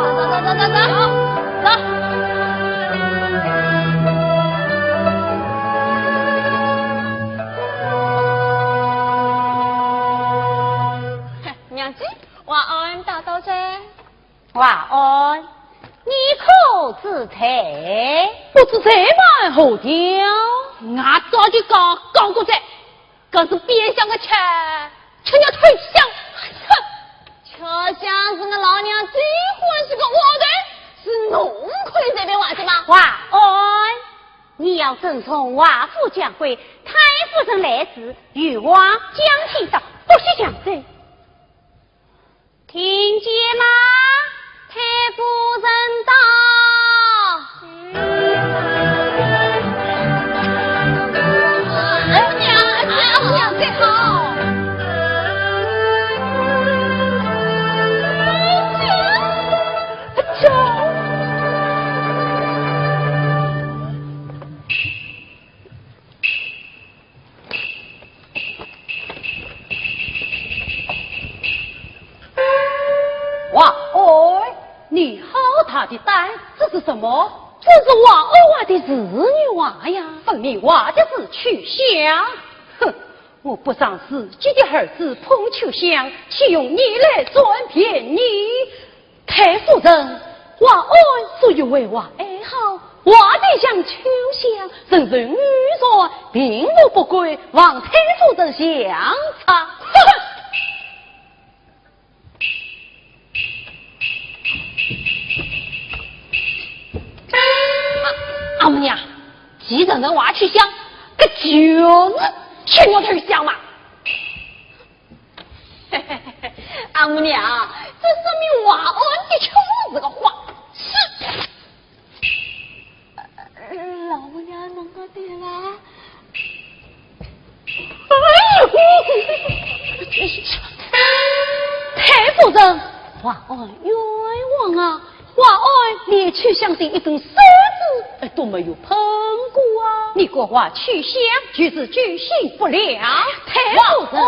走走走走走，走。娘子，华安到哉。华安，你可知罪？不知罪嘛，何调？我早就告，告过哉。 可是边上个吃，吃了退香。哼，吃香是我老娘最欢喜个活动，是侬可以随便话的吗？华安，你要遵从华府讲规，太夫人来迟，有话讲清爽，不许讲真。 听见吗？太夫人到。哎呀，哎呀，哎呀，好。华安，你好大的胆，这是什么？这是华安画的仕女画呀。分你画的是曲香。哼，我不让自己的儿子碰曲香，岂用你来占便宜？太夫人，华安素有繪画爱好，画得像曲香，人人欲传，并无不可，望太夫人详察。哼！ 阿，阿姆娘，既然能画曲香，搿就是曲玉头香嘛。阿姆娘，这说明华安的确是个花痴。 老母娘，侬个爹啦！太夫人，华安冤枉啊！华安连曲香的一根手指都没有碰过啊！你个坏曲香，就是居心不良。太夫人，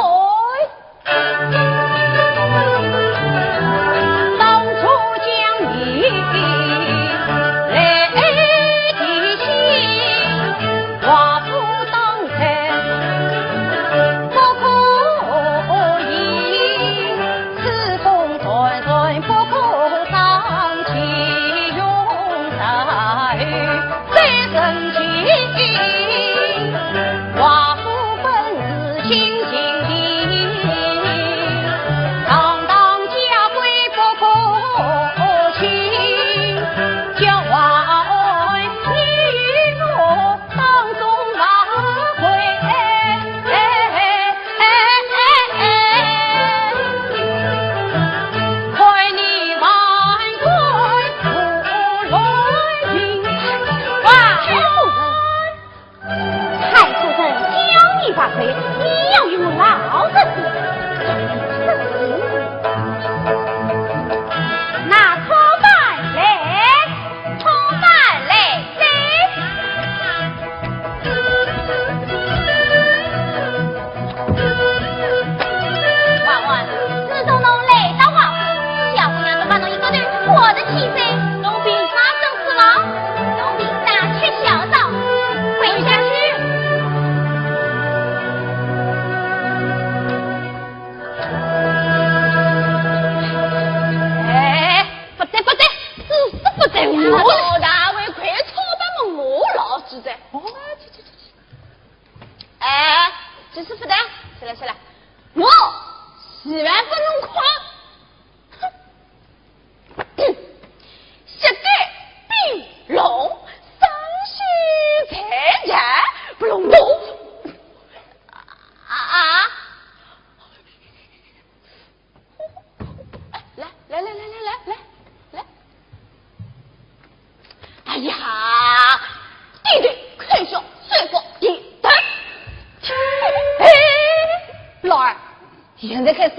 现在开始，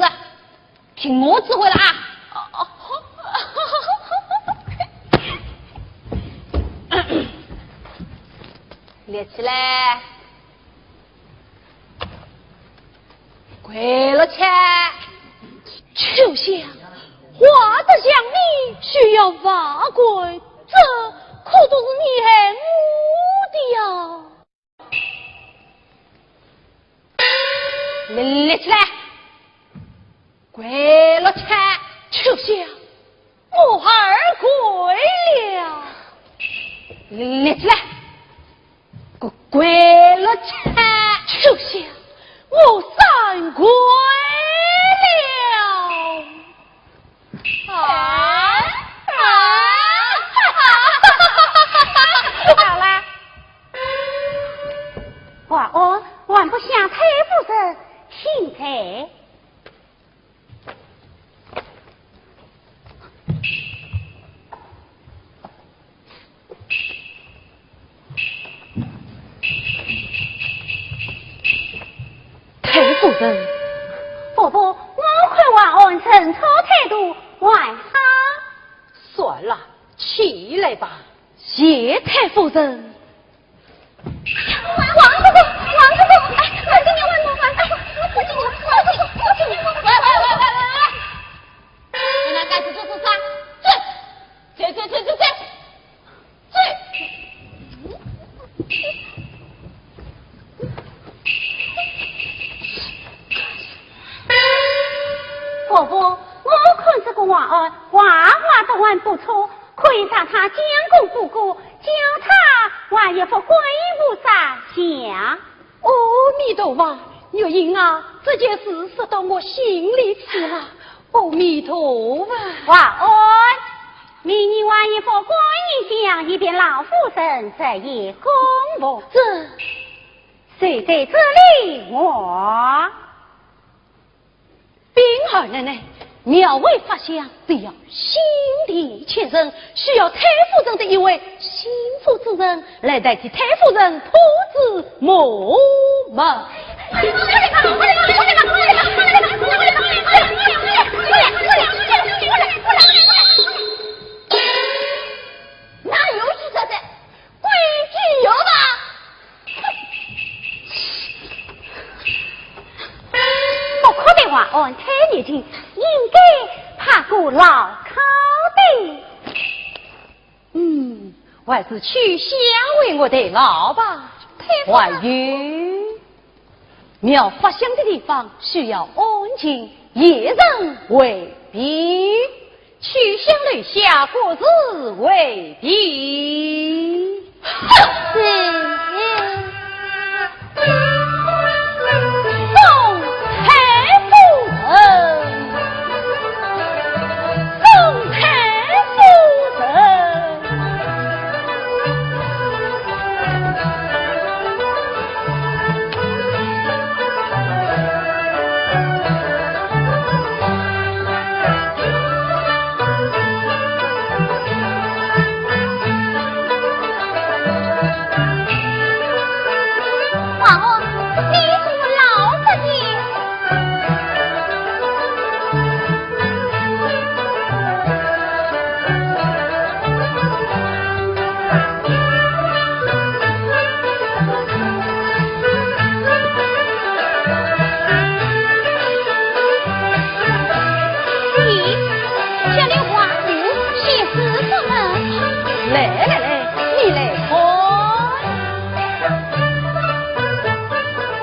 听我指挥了啊！立起来，跪了起来。秋香，话得讲明，需要罚跪，这可都是你害我的呀。 立起来，跪了起来。秋香，我二跪了。立起来，跪，跪了起来。秋香，我三跪了。 啊，啊，好了。华安，还不向太夫人请罪。 太夫人。伯伯，我看华安认错态度还好。算了，起来吧。谢太夫人。王伯伯，王伯伯，哎，我给你问问，王伯伯，我给你，我给你，我给你，喂，喂，喂，喂，喂，喂，你们干什么？做啥？走，走，走，走，走。 伯伯，我看这个华安画画都还不错，可以让他将功补过，教他画一幅观音菩萨像。 阿弥陀佛，玉英啊，这件事说到我心里去了。阿弥陀佛。华安，命你画一幅观音像，以便老夫人日夜供奉。这，谁在这里画？ 禀二奶奶，庙会法香是要心地虔诚，需要太夫人的一位心腹之人来代替太夫人布置墓门。哪有许这个？ 规矩有吧？不可对华安太热情，应该派个牢靠的。嗯，还是秋香为我代劳吧。太夫人。还有，庙法香的地方需要安静，夜深为避。 秋香留下各自回避。是。送太夫人，送太夫人。 王后，你是老实的。 咦，这里花枝，写诗什么？来来来，你来看。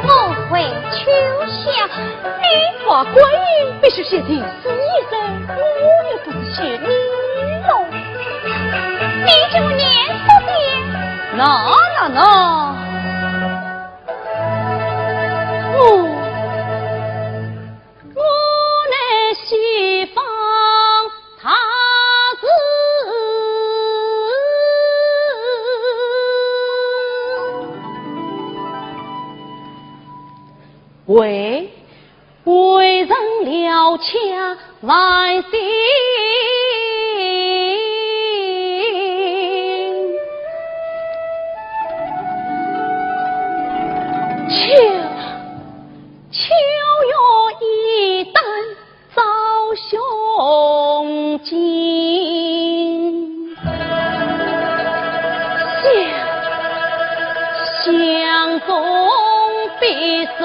我为秋香。你画观音，必须写情诗意噻，我又不是写你喽。你这个念书的。那，那，那。 我，我乃西方太子，为，为人了家万岁。 秋，秋月夜江中毕生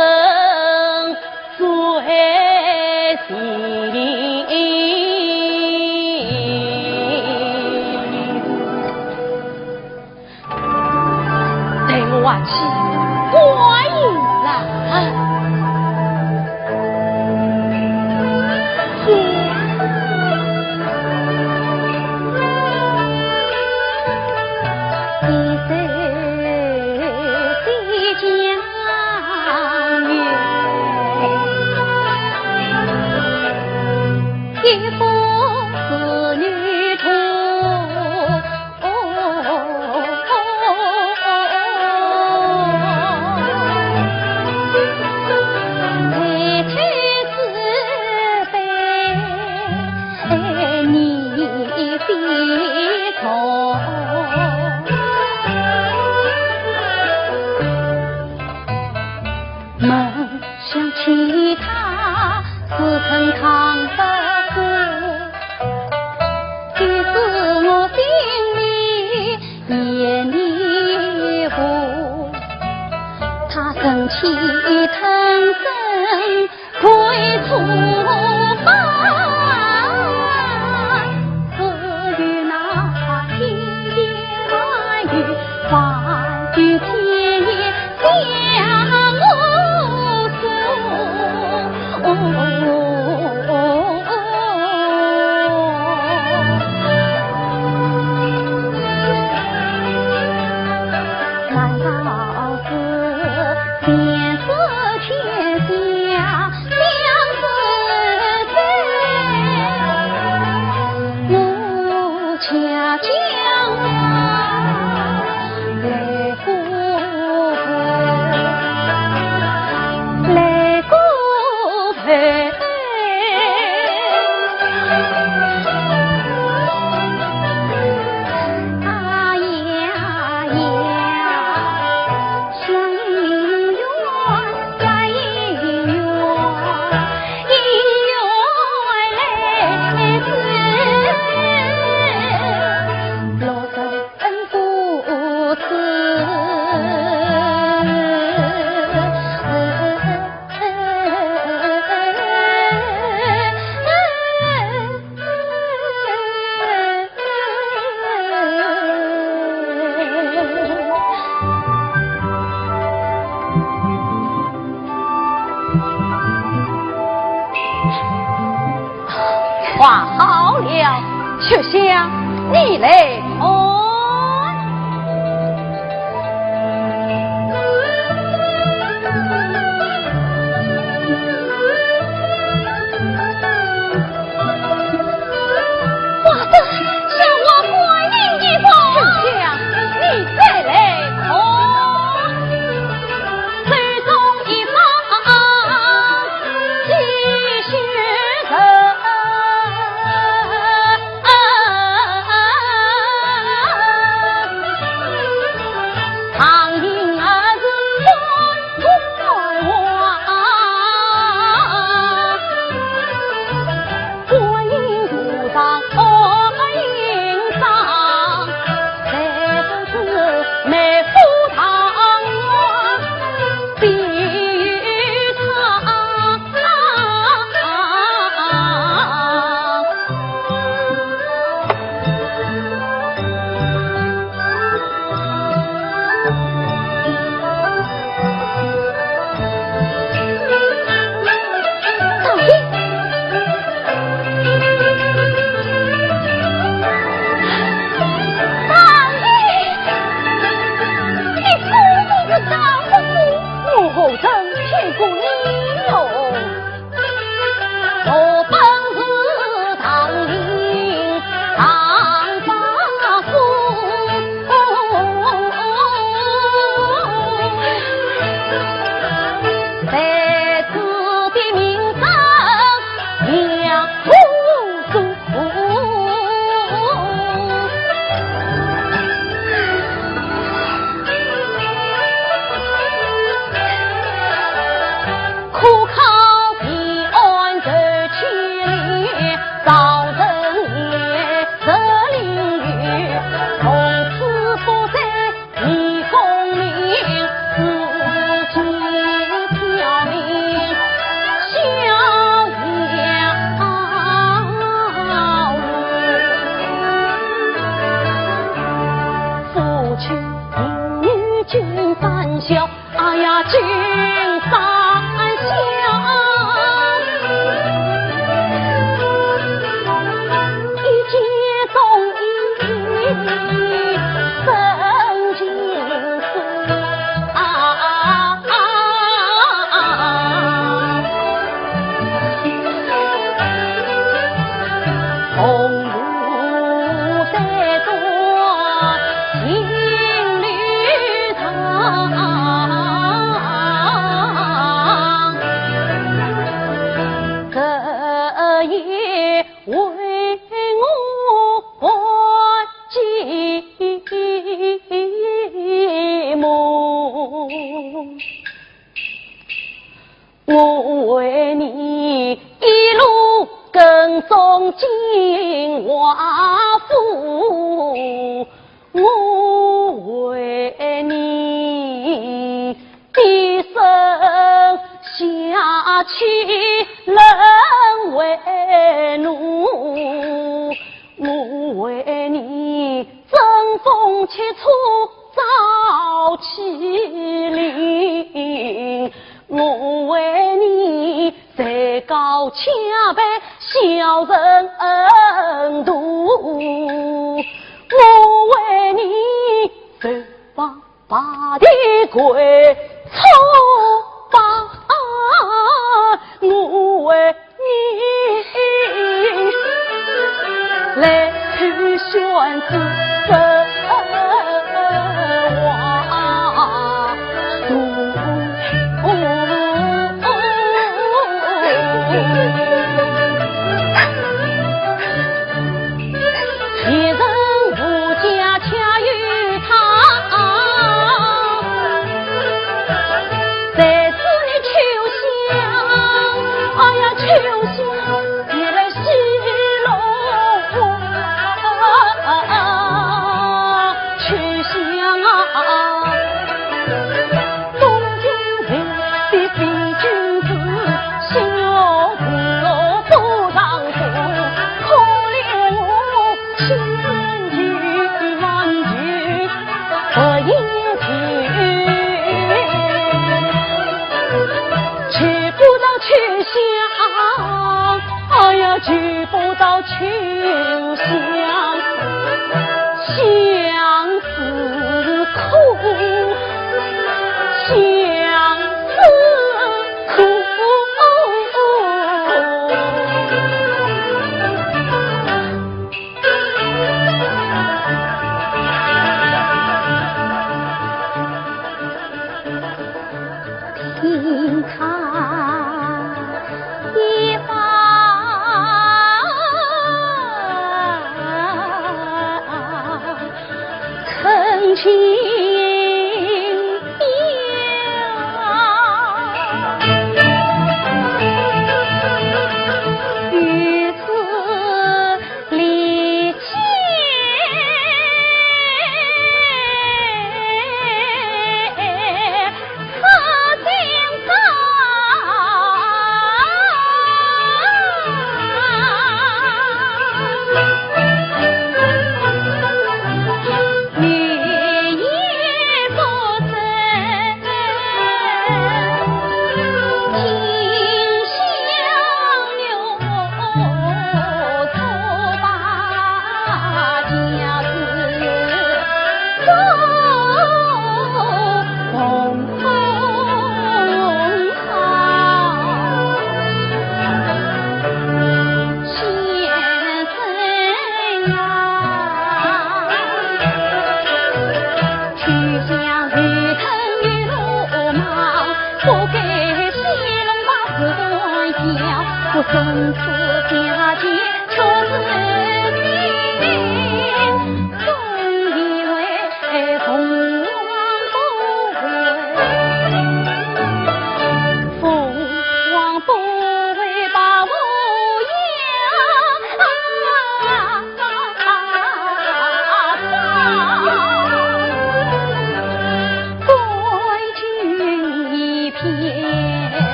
最情。待我去观音来。是。 梦想起他，似曾抗不住，于是我心里念念不。他忍气吞声， 话好了，秋香，你来看。金三笑，哎呀，金三笑。一见钟意生情思啊。红 红楼在做情侣床，隔夜为我还寂寞。 我为你一路耕种金华府，我为你低声下气忍为奴，我为你争风吃醋遭欺凌。 我为你才高且白小人恩度，我为你白发白的鬼错吧，我为 你来去选子生活。其实我家恰有他，在这里秋香，哎呀，秋香。 你来戏弄我，秋香啊，东京城的非君子，心若不让步，可怜我千千万万 不应情，娶不到秋香，哎呀，娶不到秋香，相思苦，相思苦。 听他一番陈情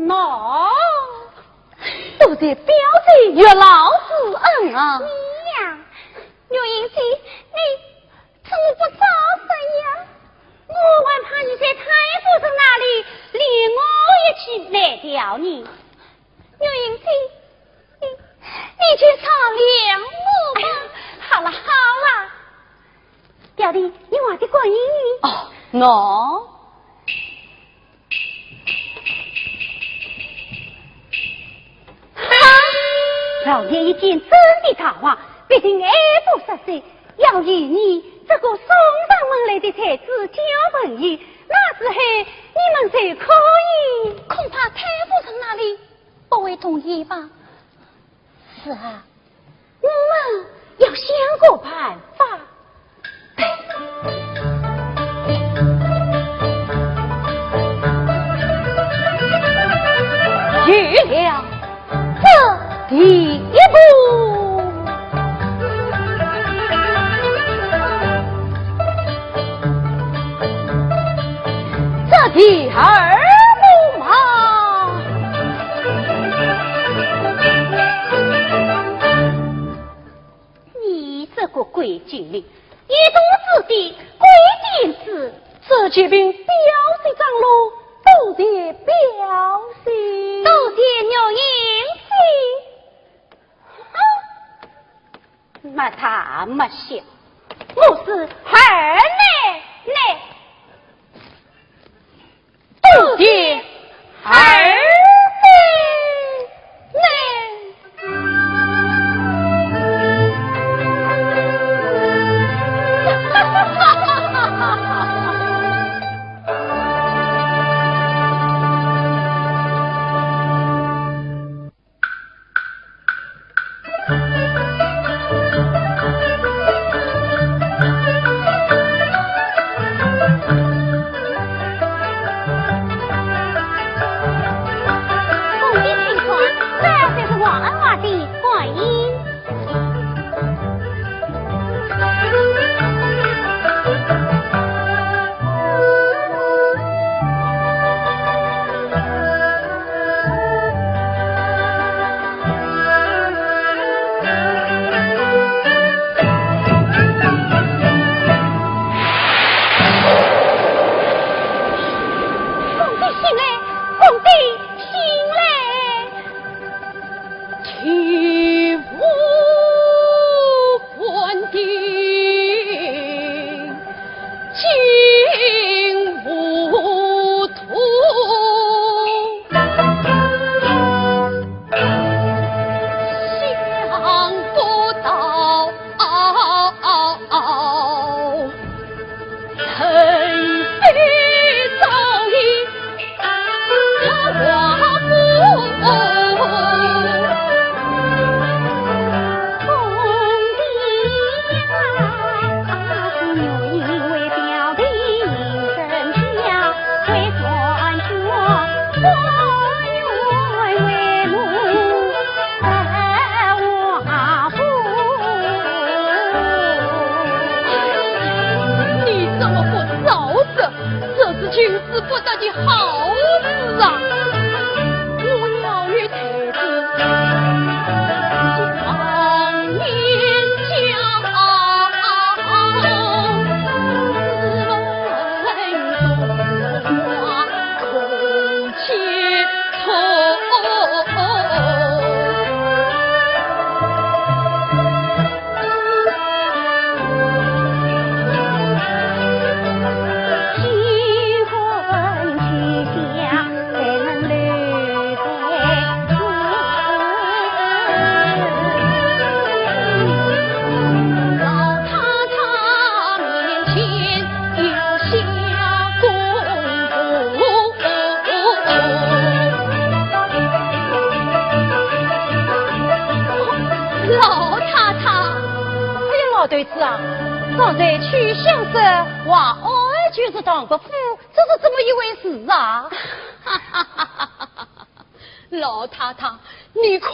喏，多谢表姐月老之恩啊。你呀，月英姐，你怎么不早说呀？我还怕你在太夫人那里连我一起卖掉呢。月英姐，你，你就原谅我吧。哎呀，好了，好了。表弟，你还在观音呢。哦，喏。啊，老爷一见真的大王，必定爱不释手，要与你这个送上门来的才子交朋友，那时候你们就可以。恐怕太夫人那里不会同意吧？ 是啊，我们要想个办法。有了这第一步，这第二步嘛。 你这个鬼精灵，一肚子的鬼点子。这启禀表姐长老，多谢表姐。多谢月英姐。啊，没大没小，我是二奶奶。 多谢二奶奶。凤姐请看，这就是王二娃的观音。 公子醒来，公子醒来。 体无完定，竟无痛。想不到 你怎么不早说？这是求之不得的好事啊！我要与太子上面交， 老太太。哎呀，老头子啊，刚才曲香说话，爱就是唐伯虎，这是怎么一回事啊？老太太，你看，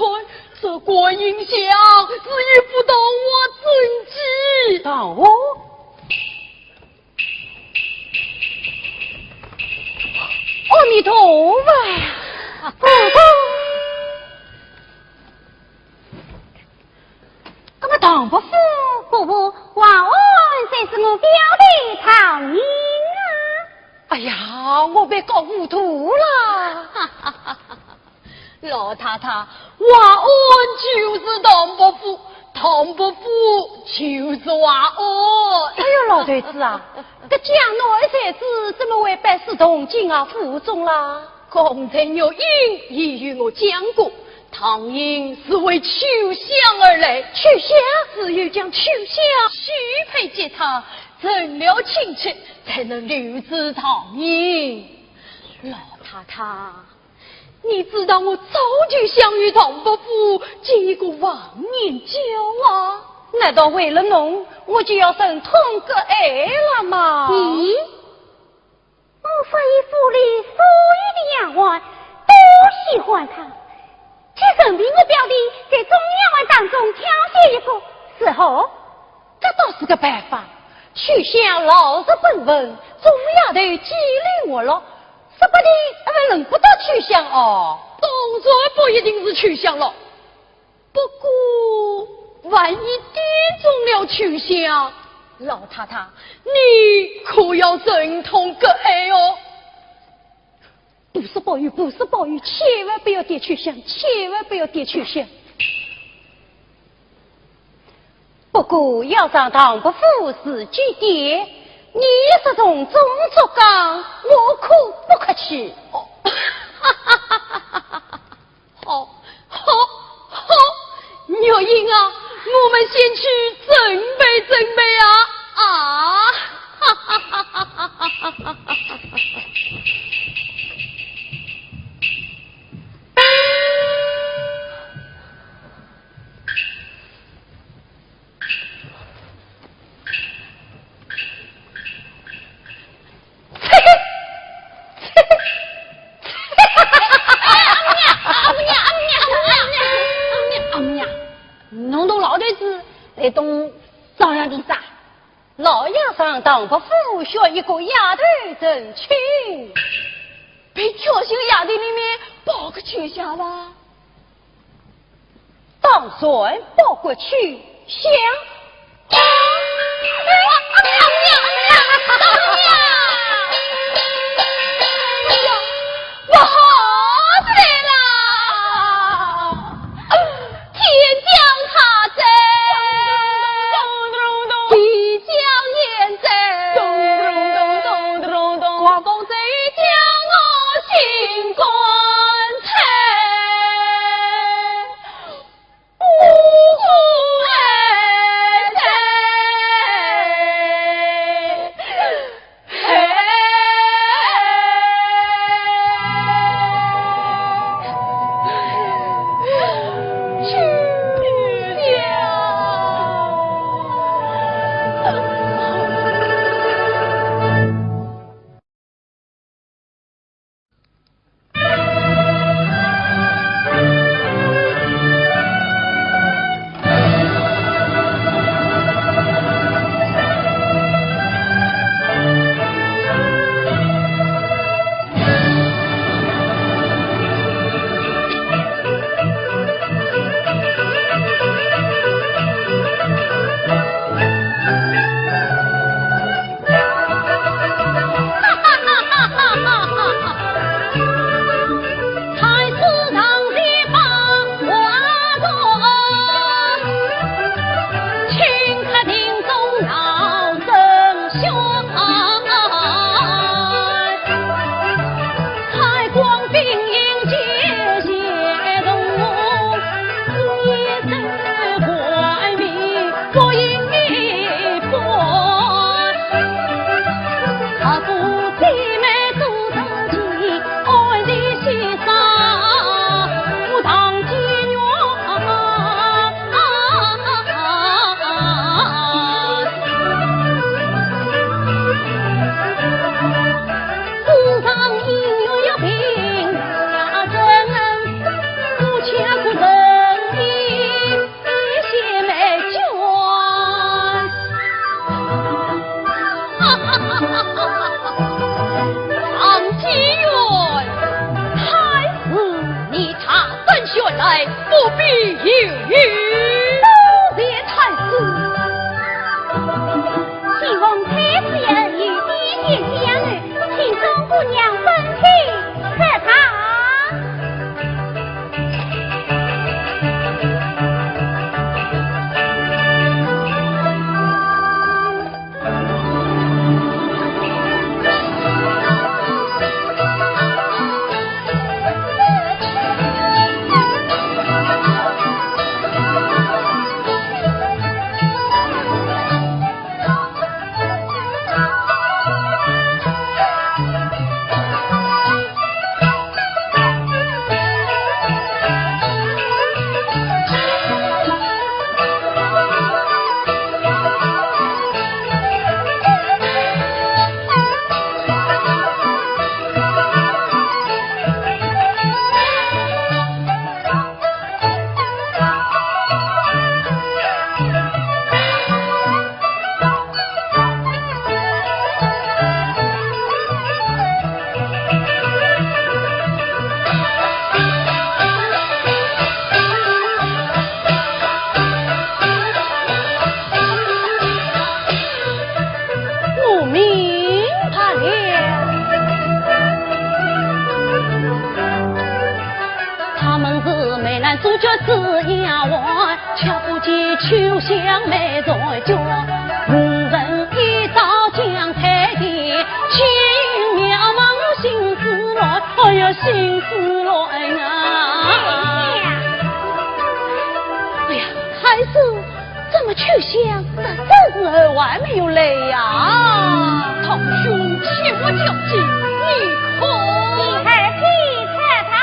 这观音像是一幅唐画真迹。唐画？ 阿弥陀佛！那么唐伯虎、伯父、王安才是我表弟唐寅啊。哎呀，我被搞糊涂了。老太太，王安就是唐伯虎，唐伯虎就是王安。哎呦，老头子啊，搿江南才子怎么会拜师从警啊，府中啦？刚才玉英已与我讲过，唐寅是为秋香而来。秋香？只有将秋香许配给他，成了亲戚，才能留住唐寅。老太太，你知道我早就想与唐伯虎结一个忘年交啊。难道为了侬，我就要忍痛割爱了吗？咦，我发现府里所有的丫鬟都喜欢他，就任凭我表弟在众丫鬟当中挑选一个，如何？这倒是个办法。秋香老实本分，做丫头机灵活络，说不定还轮不到秋香哦。当然不一定是秋香了。不过，万一点中了秋香，老太太，你可要忍痛割爱哦。不是宝玉，不是宝玉，千万不要点秋香，千万不要点秋香。不过要让唐伯虎自己点，你若从中作梗，我可不客气。哦，好，好，好，玉英啊，我们先去准备准备啊，啊！阿姆娘，阿姆娘，阿姆娘，阿姆娘，阿姆娘，阿姆娘，侬同老头子在东商量点啥？老爷让唐伯虎选一个丫头成亲，被挑选丫头里面包个秋香吧？ 当然包括秋香。不好哉啦！天将他哉，地将言哉，狂风吹将我心肝碎。就是丫鬟，巧不见秋香没在家。无人一早将彩电，亲引描望我心思乱，哎呀，心思乱啊！哎呀，还是 怎么秋香这时候还没有来呀？堂兄，替我叫去，你看。你还去猜他？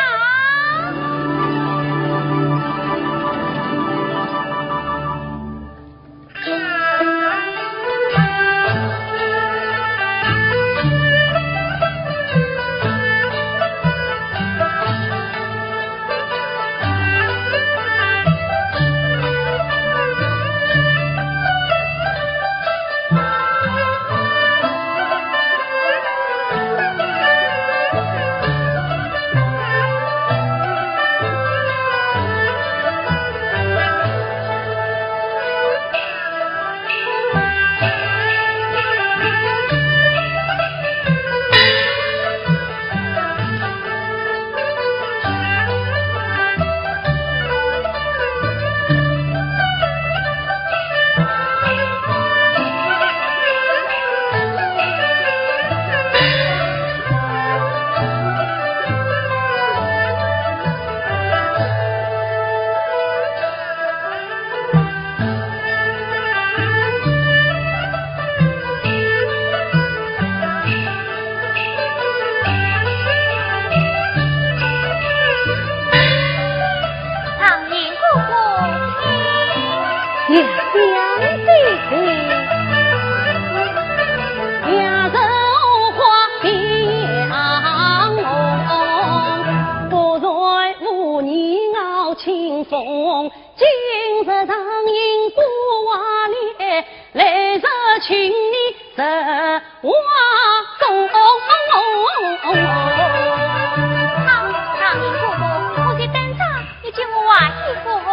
好，好，你姑母，我去登场，你叫我还衣服好。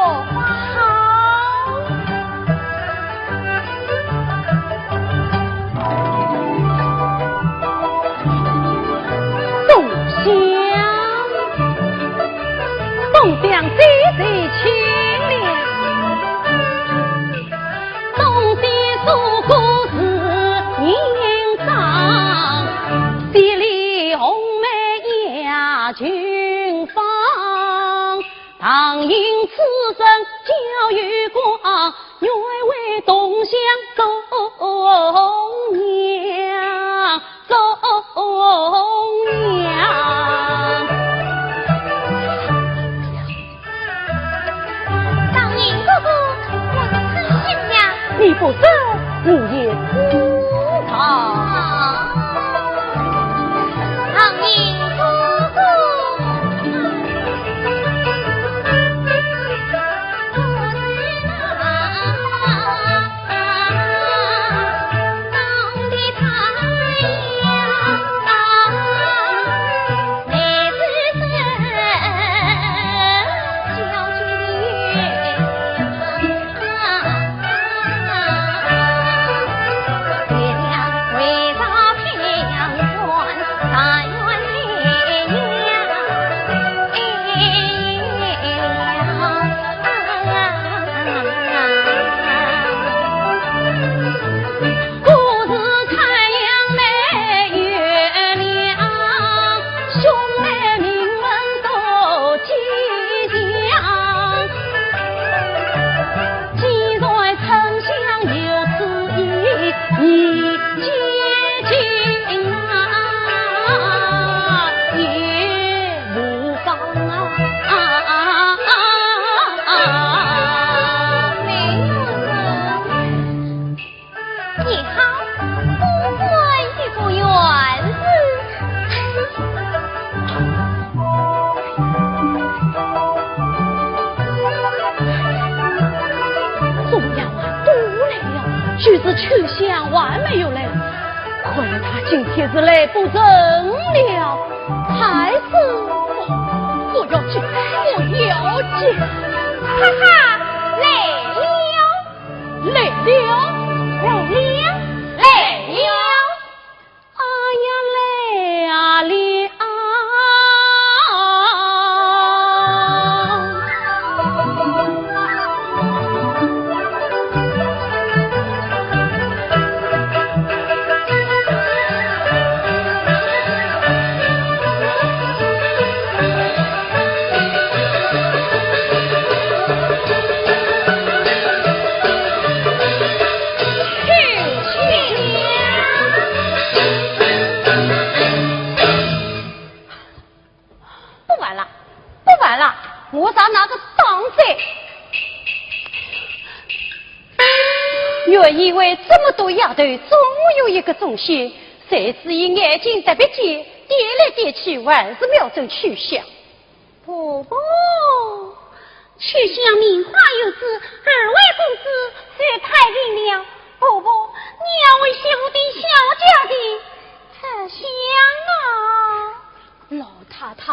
好。 冬香，冬香姐姐请了。冬香做官是人长，千里红梅压群芳。 唐寅此生交与光，愿为东乡做娘，做娘。唐寅哥哥，我是春香呀。你不说，我也知道。唐寅哥哥。你好，不管一个院子。众丫鬟都来了，就是秋香还没有来。看来她今天是来不成了，还是我要去，我要去。哈哈，来了。 来了，来了，来了。哎呀，来呀，来啊！原以为这么多丫头总有一个忠心，谁知一眼睛特别尖，点来点去还是瞄准秋香。婆婆，秋香名花有主，二位公子受太平了。婆婆，你要为媳妇的小家庭着想啊。老太太，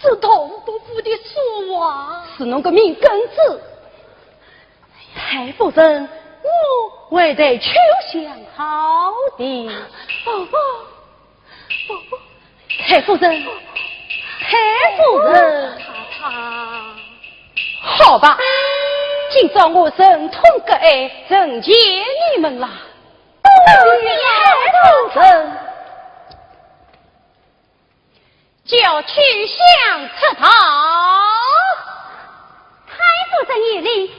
这同伯父的说话，是侬个命根子。太夫人，我会待秋香好的。婆婆，婆婆，太夫人，太夫人。太太。好吧，今朝我忍痛割爱，成全你们啦。多谢太夫人。叫秋香出堂。太夫人有令，秋